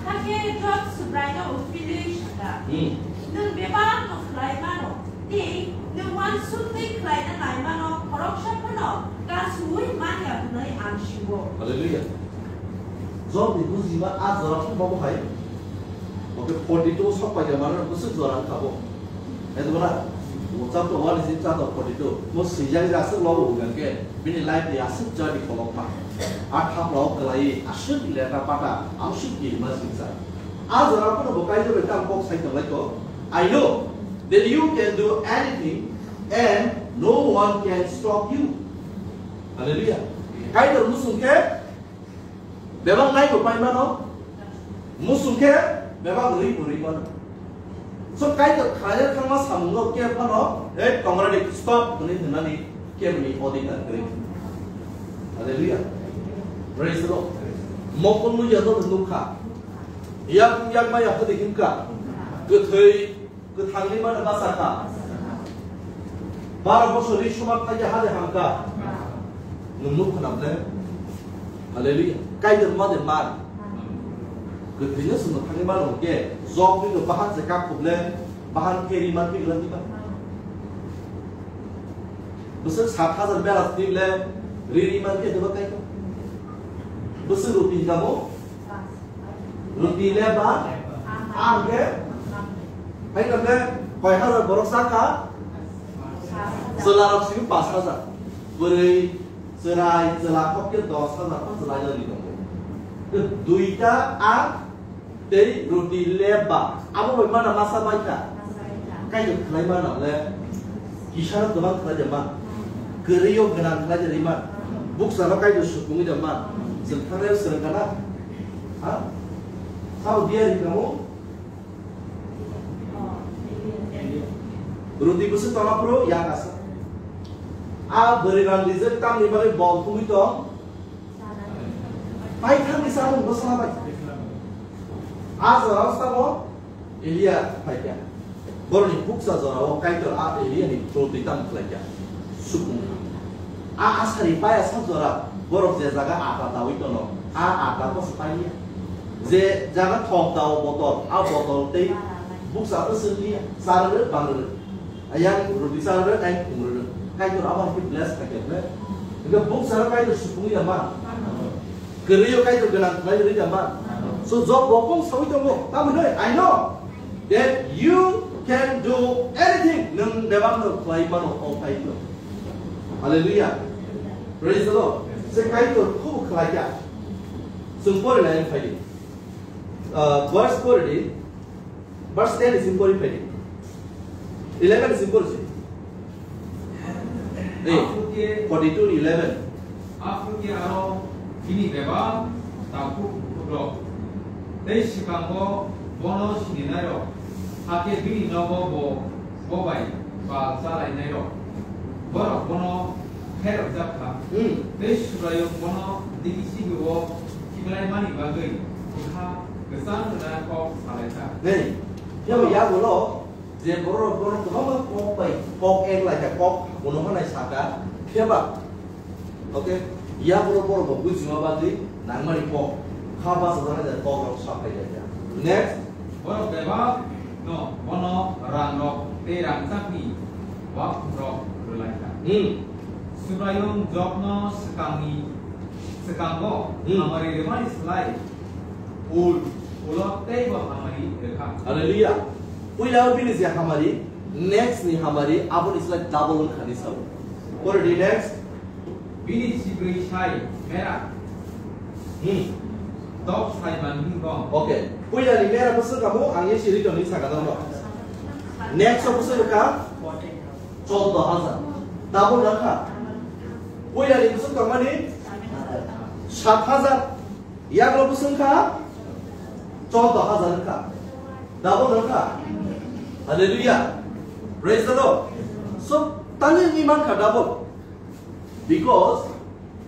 Hakhe Job Subraino uphilwi sakha, Hmm. Nwng bebakno khlai mano, tei nwng uansukgwi khlaina nai mano, khoroksa phano kasui man ya hwnwi ang sio. Hallelujah. Job ni bujima a jora phano bo hai. Oke forty two sok pai ya mano bwswk jora wngkha bo. Edwara, chapter one is in chapter forty two. Mo swijak ja aswk lobo hwnka khe, bini life ni aswk journey kholopma. A thapla o kwlai aswk leta pata, aswk kirima singsa. A jora phano bo Kaitor bai tamo kok sai tonglai ko. I know that you can do anything and no one can stop you. Hallelujah. Kaitor musung khe Bebak nai bo pai mano. Musung khe bebak rwi bo rwi mano. So Kaitor khlaiya thangma samungo khe phano, "Ei, tongrani stop," hwnwi hwnani keboni odhikar kwrwi. Hallelujah. Praise the Lord. Mokol nukya no nukha. Yak, yak maya hodi himkha. Kwthwi Kwthangni mano basa kha. Baro bosorni soman phaikhe hade hamkha. Nwng nuk khna ble. Hallelujah. Kaitor made man. Kwthwino swngo thangwi mano hwnkhe, jokni no bahan se kap khuble, bahan khe ri man thwi glan diba. Bwswk sat hajar bera thwi ble, ri ri man khe diba Kaitor. Bwswk rupin kamo, Roti leba, ang ke, hai khe koi hajar borok saka, chwla rok simi pas hajar. Bwrwi, chwrai, chwla kok ke dos hajar, pas chwla jani tongo. Duita ang tei roti leba, abo bai mana masa bai kha. Kaitor khlai mana le, kisa no kwbang khlai de man. Kwrwi o gwnang khlai de man. Buksa no Kaitor supungwi de man. Chwng thangnaio swrwng kana? Ha? Sabo diya ri kamo? Roti bwswk tongma phuru yak asa. A bwrwi rang rijak tamni bagwi bol thumwi tong. Paithakni samung bwsla bai. A jorao sabo Elia phaikha. Borokni bukcha jorao Kaitor a Eliani roti tamo khlaikha. Supung. A asari paya sa jora borok je jaga ata dawi tono, a ata bo se paiya. Je jaga thok dao botol, a botol tei bukcha bwswk liya. Sarwrwk bangrwrwk. Ayang roti sarwrwk, ayang khumrwrwk. Kaitor abo hai khe bless khaikha ble. Hingkhe bukcha no Kaitor supungya ma. Kwrwi o Kaitor gwnang khlai rwkha ma. So Job bo kok sawi tongo. Tamo hwnwi, I know that you can do anything. Nwng bebak no khlai mano, o Kaitor. Hallelujah. Praise the Lord. Se Kaitor khubu khlai kha. Chwng pori lai phai di. Uh, verse pori di. Verse ten ni sim pori phai di. Eleven ni sim pori si. Ei, forty-two ni eleven. Aphuru khe aro bini bebak takhuk bukhukrok tei swkango bono sininairok, hakhe bini nogo bo, bo bai pal chalainairok, borok bono khairokjak kha. Hmm. Tei Subraiyung bono digi sigi-o khiklaimani bagwi bwkha kwchang rwna kok salaikha. Nei, phiya bo yagulo je borok bono kwbangma kok bai kok ek lai kha, kok bono hwnai saka, phiya ba, okay, yagulo borok bo buji ma bagwi nangmani kok, kha bachajak nai kok rok sa phai lai kha. Next. Borok bebak no bono rang rok tei rangchakni wakhung rok rwlai kha. Hmm. Subraiyung Jobno swkangni, swkango Hmm. hamari rwmani slai ul, ulo teibo hamari rwkha. Hallelujah. Puila o bini je hamari, next ni hamari, aboni slai double wngkha ni sao. Pore di next. Bini sibri sai mera. Hmm. Dok sai manwi gom. Okay. Puila ni mera bwswk kamo ang ye siri toni saka dong no. Next o bwswk ka? Chordo hajar. Double wngkha. Puila ni bwswk tongmani? Sat hajar. Yagulo bwswk wngkha? Chordo hajar wngkha. Double wngkha. Hallelujah. Praise the Lord. So, tani ni mankha double. Because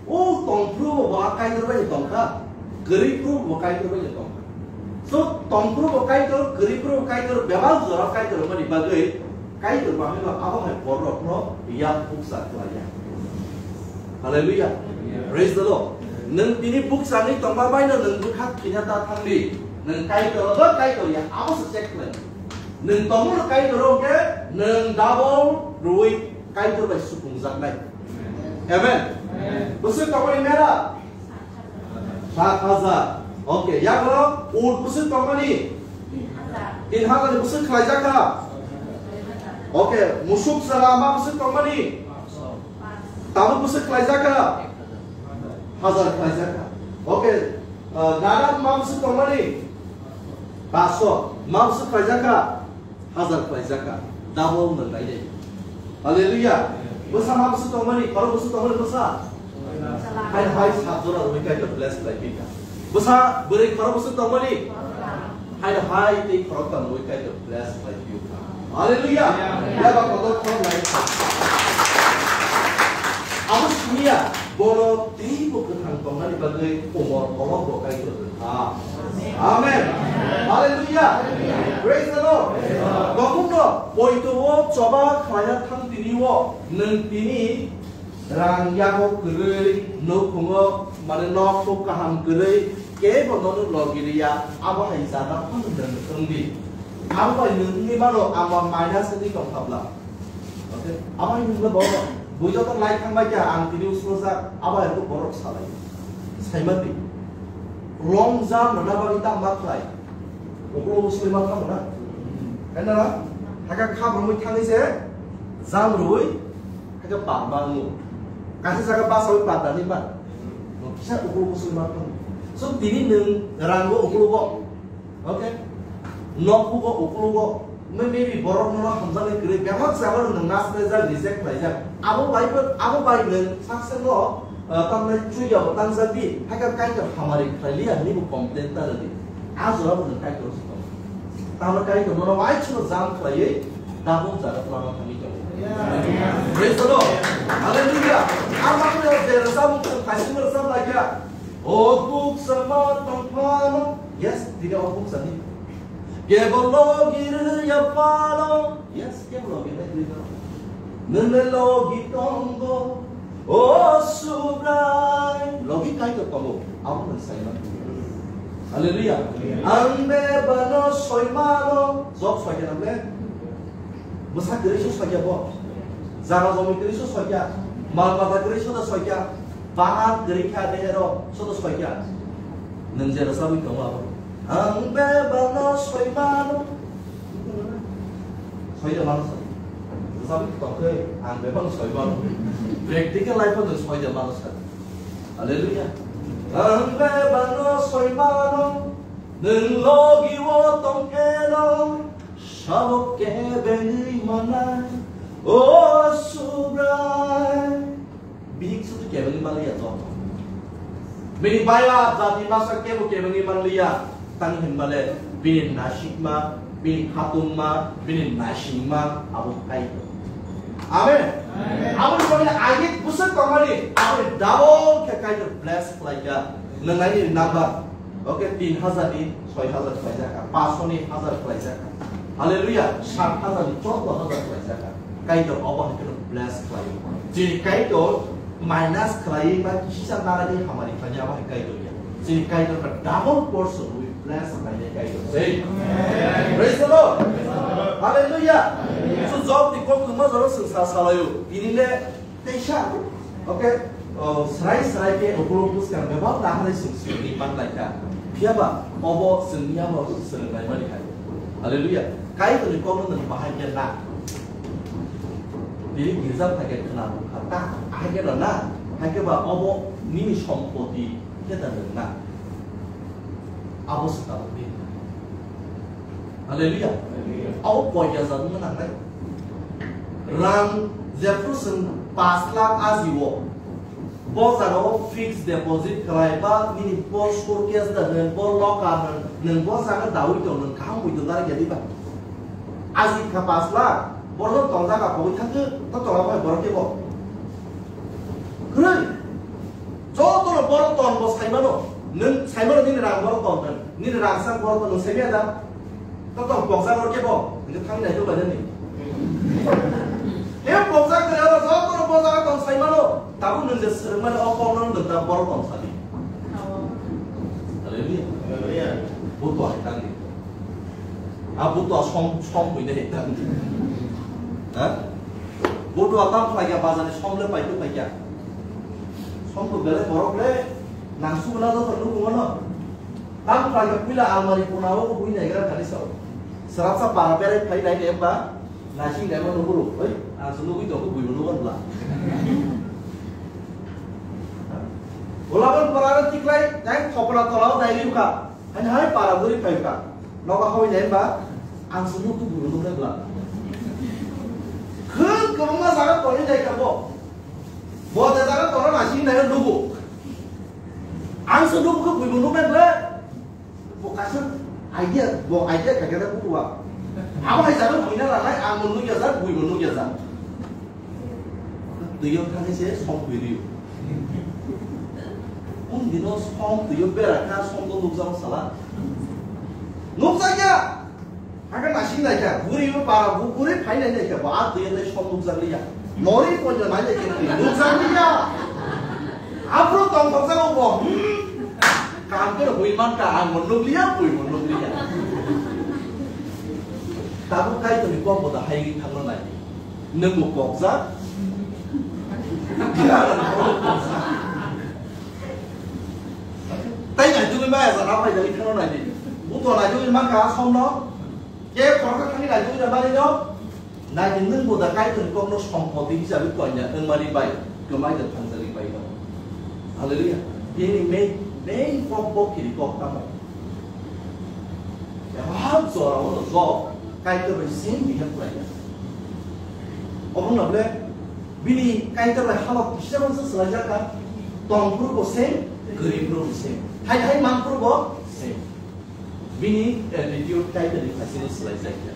o tongphuru bo a Kaitor bai tongkha, kwrwi phuru bo Kaitor bai tongkha. So, tongphuru bo Kaitor, kwrwi phuru bo Kaitor, bebak jora Kaitor mani bagwi Kaitor bangwi no abo hai borokno yak bukcha khlaiya. Hallelujah. Praise the Lord. Nwng tini bukchani tongma bai no nwng bwkha thwina ta thangdi. Nwng Kaitor bo Kaitor ya abo se check khlai. Nwng tongmano Kaitor o khe nwng double rwi Kaitor bai supungjaknai. Amen. Amen. Bwswk tongmani mera? Sat hajar. Okay, yagulo ut bwswk tongmani? Tin hajar ni bwswk khlaijak kha? Okay, musuk sala ma bwswk tongmani? Tabuk bwswk khlaijak kha? Hajar khlaijak kha. Okay, uh, gada ma bwswk tongmani? Paso. Ma bwswk khlaijak kha? Hajar khlaijak kha. Double nang nai dai. Hallelujah. Bwsa ma bwswk tongmani, khorok bwswk tongmani bwsa? Hai hai sat jora rwi Kaitor bless khlai phi kha. Bwsa bwrwi khorok bwswk tongmani? Hai hai tei khorok tongwi Kaitor bless khlai phi kha. Hallelujah. Ya ba kotor khorok lai kha. Abo simiya bono teibo kwthang tongnani bagwi umor kolok bo Kaitor kha. Amen. Hallelujah. Praise the Lord. Tongmungno poito o choba khlaiya thang tini o nwng tini Rang yago kwrwi, nukhungo, mane, nok phuk kaham kwrwi, kebo nono logi riya, abo hai jana phano nwng wngdi. Abo bai nwng wngwi mano, abo minus wngwi tongkha bla. Okay? Abo hai nwngno bo, bui joto lai thang bai kha, ang tini usrojak, abo hai borok salai. Saimandi. Long jump rwna bagwi tamo ma khlai? Uklo usrwi ma khamu na? Khaina na? Hakhe kham rwui thangwi se jump rwui, hakhe panda wngo. Kaisa jaga basaui panda ni ba. Kisa uklo usrwi ma khamu. So tini nwng rango uklo go. Okay? Nokhugo uklo go. May-, maybe borok nono hamjaknai kwrwi, bebak jaga nwng nasnai jak, reject khlaijak. Abo bai bo, abo bai nwng saksa no, ah, tamni chuya bo tangjak di, hakhe Kaitor hamari khlai liya hinwi bo complain ta rwdi. A jora bo nwng Kaitor se tong. Tamni Kaitor nono uaisukno jam khlaiwi double jaga twlangma thangwi tongo. Praise the Lord. Hallelujah. Ang bakhe je rwchapmung chwng khaisingma rwchap lai kha. O buksa ma tong phano. Yes, tini o buksa ni. Kebo logi rwya phano. Yes, kebo logi rwya phano. Nwng le logi tongo. O Subrai. Logi Kaitor tongo. Abo nwng sai man. Hallelujah. Ang bebano soi mano. Job soi khe nang le. Bwsa kwrwi se soi khe bo. Jaga jomi kwrwi se soi khe. Mal mata kwrwi se da soi khe. Bahan kwrwi kha de hero se da soi khe. Nwng je rwchapwi tongo abo. Ang bebano soi mano. Soi da mano sa. Rwchapwi tong khe ang bebano soi mano. Practical life-o nwng soi da mano sa. Hallelujah. Ang bebano soi mano. Nwng logi o tong pheno. Sabo kebengwi manai, o Subrai. Bihik sudu kebengwi manliya joto. Bini baya jati masa kebo kebengwi manliya. Tang hinmale bini nasikma, bini khatungma, bini naisingma abo Kaitor. Amen. Amen. Aboni bagwi agit bwswk tongmani, aboni double khe Kaitor bless khlaikha. Nwngnai ni number. Okay, tin hajar ni soi hajar khlaijak kha, paanch sho ni hajar khlaijak kha. Hallelujah, sat hajar ni chordo hajar khlaijak kha. Kaitor obo hai kheno bless khlai. Chini Kaitor minus khlai ba kisa narani hamari khlai abo hai Kaitor ya. Chini Kaitor kha double portion we bless khlai Kaitor. Say, praise the Lord. Hallelujah. So Job ni kok tuma jaro sengsa salayo. Ini le Teisa, okay, o, srai srai khe ukulok bwskang bebak naharwi chwng swrwngwi man lai kha. Phiya ba obo chwngni yago swrwng lai mani hai. Hallelujah. Kaitorni kokno nwng bahai khe na. Tini girja phai khe khwna rw kha ta. Ahai khe no na. Hai khe ba obo nini sompoti khe da nwng na. Abo se tabuk di. Hallelujah. Abo poida jat wngna nangnai. Rang jephru chwng paanch lakh aji o, bo jaga o fixed deposit khlai ba nini bo suitcase da hwn, bo locker hwn, nwng bo jaga dawi tong, nwng kaham muitu nari ya diba? Aji kha paanch lakh, borok no tongjak a pogwi thangkhe, to tonga bai borok khe bo. Kwrwi. Joto no borok ton bo saimano, nwng saimano nini rang borok ton hwn, nini rang sak borok ton nwng saimaya da? To tong pokjak rok kebo, hingke thang nai to bai nani. He pokjak kare oro joto no bo jaga tong sai mano. Tabuk nwng je swrwng mani o kok no nwng ta borok tong sadi. Hallelujah. Hallelujah. Buto hai tang di. A buto som, som bui de hai tang di. Ha? Buto a tam khlai ya bazar ni som le pai to pai ya. Som to bele borok le nang su na joto nugo mano. Tam khlai kha puila almari kona o bui naigra thani sao. Srapsa para berai phai nai ne ba naising nai ma nuguro. Oi, ang se nugui tongo bui nugo bla. Ulaban para tiklai nai thopra tola o nai liu kha. Hani hai para buri phai kha. Nogo hoi nai ba ang se nugui bui nugo bla. Khun kwbangma jaga toni nai kha bo. Bo de jaga toro nasi hinai nugo. Ang se nugo ke buibo nuknai ble. Bo kaisa idea, bo idea kagena buwa. Abo hai jaga buina lalai ang mo nukya jak, buibo nukya jak. Tuyo thangni se som buirio. Un dino som tuyo beraka som do nukjak sala. Nukjakya. Hake nasing naikha, buri bo para bo buri phai nai naikha, bo a twi nai som nukjak liya. Nori ponjo nai naikha, twi nukjak liya. Aphuru tongthokjak bo, hmm. Kaham khe bui mankha, ang bo nukliya, bui bo nukliya. Tabuk Kaitorni kok bo da hai thangno nai. Nwng bo kokjak. Tai naitugwi maya jana phai jani kheno naidi. Buto naitugwi mankha somno. Ke khoroksa thangwi naitugwi da mani no. Naidi nwng bo da Kaitorni kokno sompoti hisabe koina wngmani bai kwmai da thangjagwi bai no. Hallelujah. Bini main, main kok bo kiri kok tamo. Eba jora o Job Kaitor bai same behave khlaiya. Omo no ble bini Kaitor bai halok kisa mansa swlaijak kha. Tong phuru bo same, kwrwi phuru bo same. Hai hai man phuru bo same. Bini attitude Kaitor ni phaisini swlaijakya.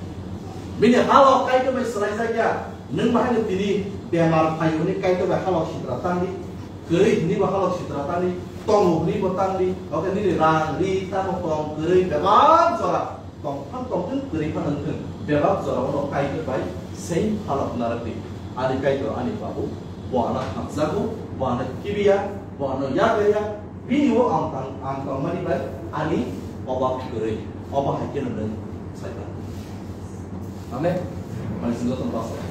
Bini halok Kaitor bai swlaijakya. Nwng bahai no tini bemar phai hwnwi Kaitor bai halok sitra tangdi. Kwrwi hwnwi bo halok sitra tangdi. Tongo hwnwi bo tangdi. Oke nini rang ri tamo tong kwrwi bebak jora. Tongthang tongthwng kwrwi phano wngthwng, bebak jorao no Kaitor bai same halok narwkdi. Ani Kaitor ani Babu, bo ano hamjago, bo ano kibiya, bo ano yakarya, bini o ang tang, ang tongmani bai ani obab kwrwi, obo hai kheno nwng sai tang. Amen. Mani swngo tong basa.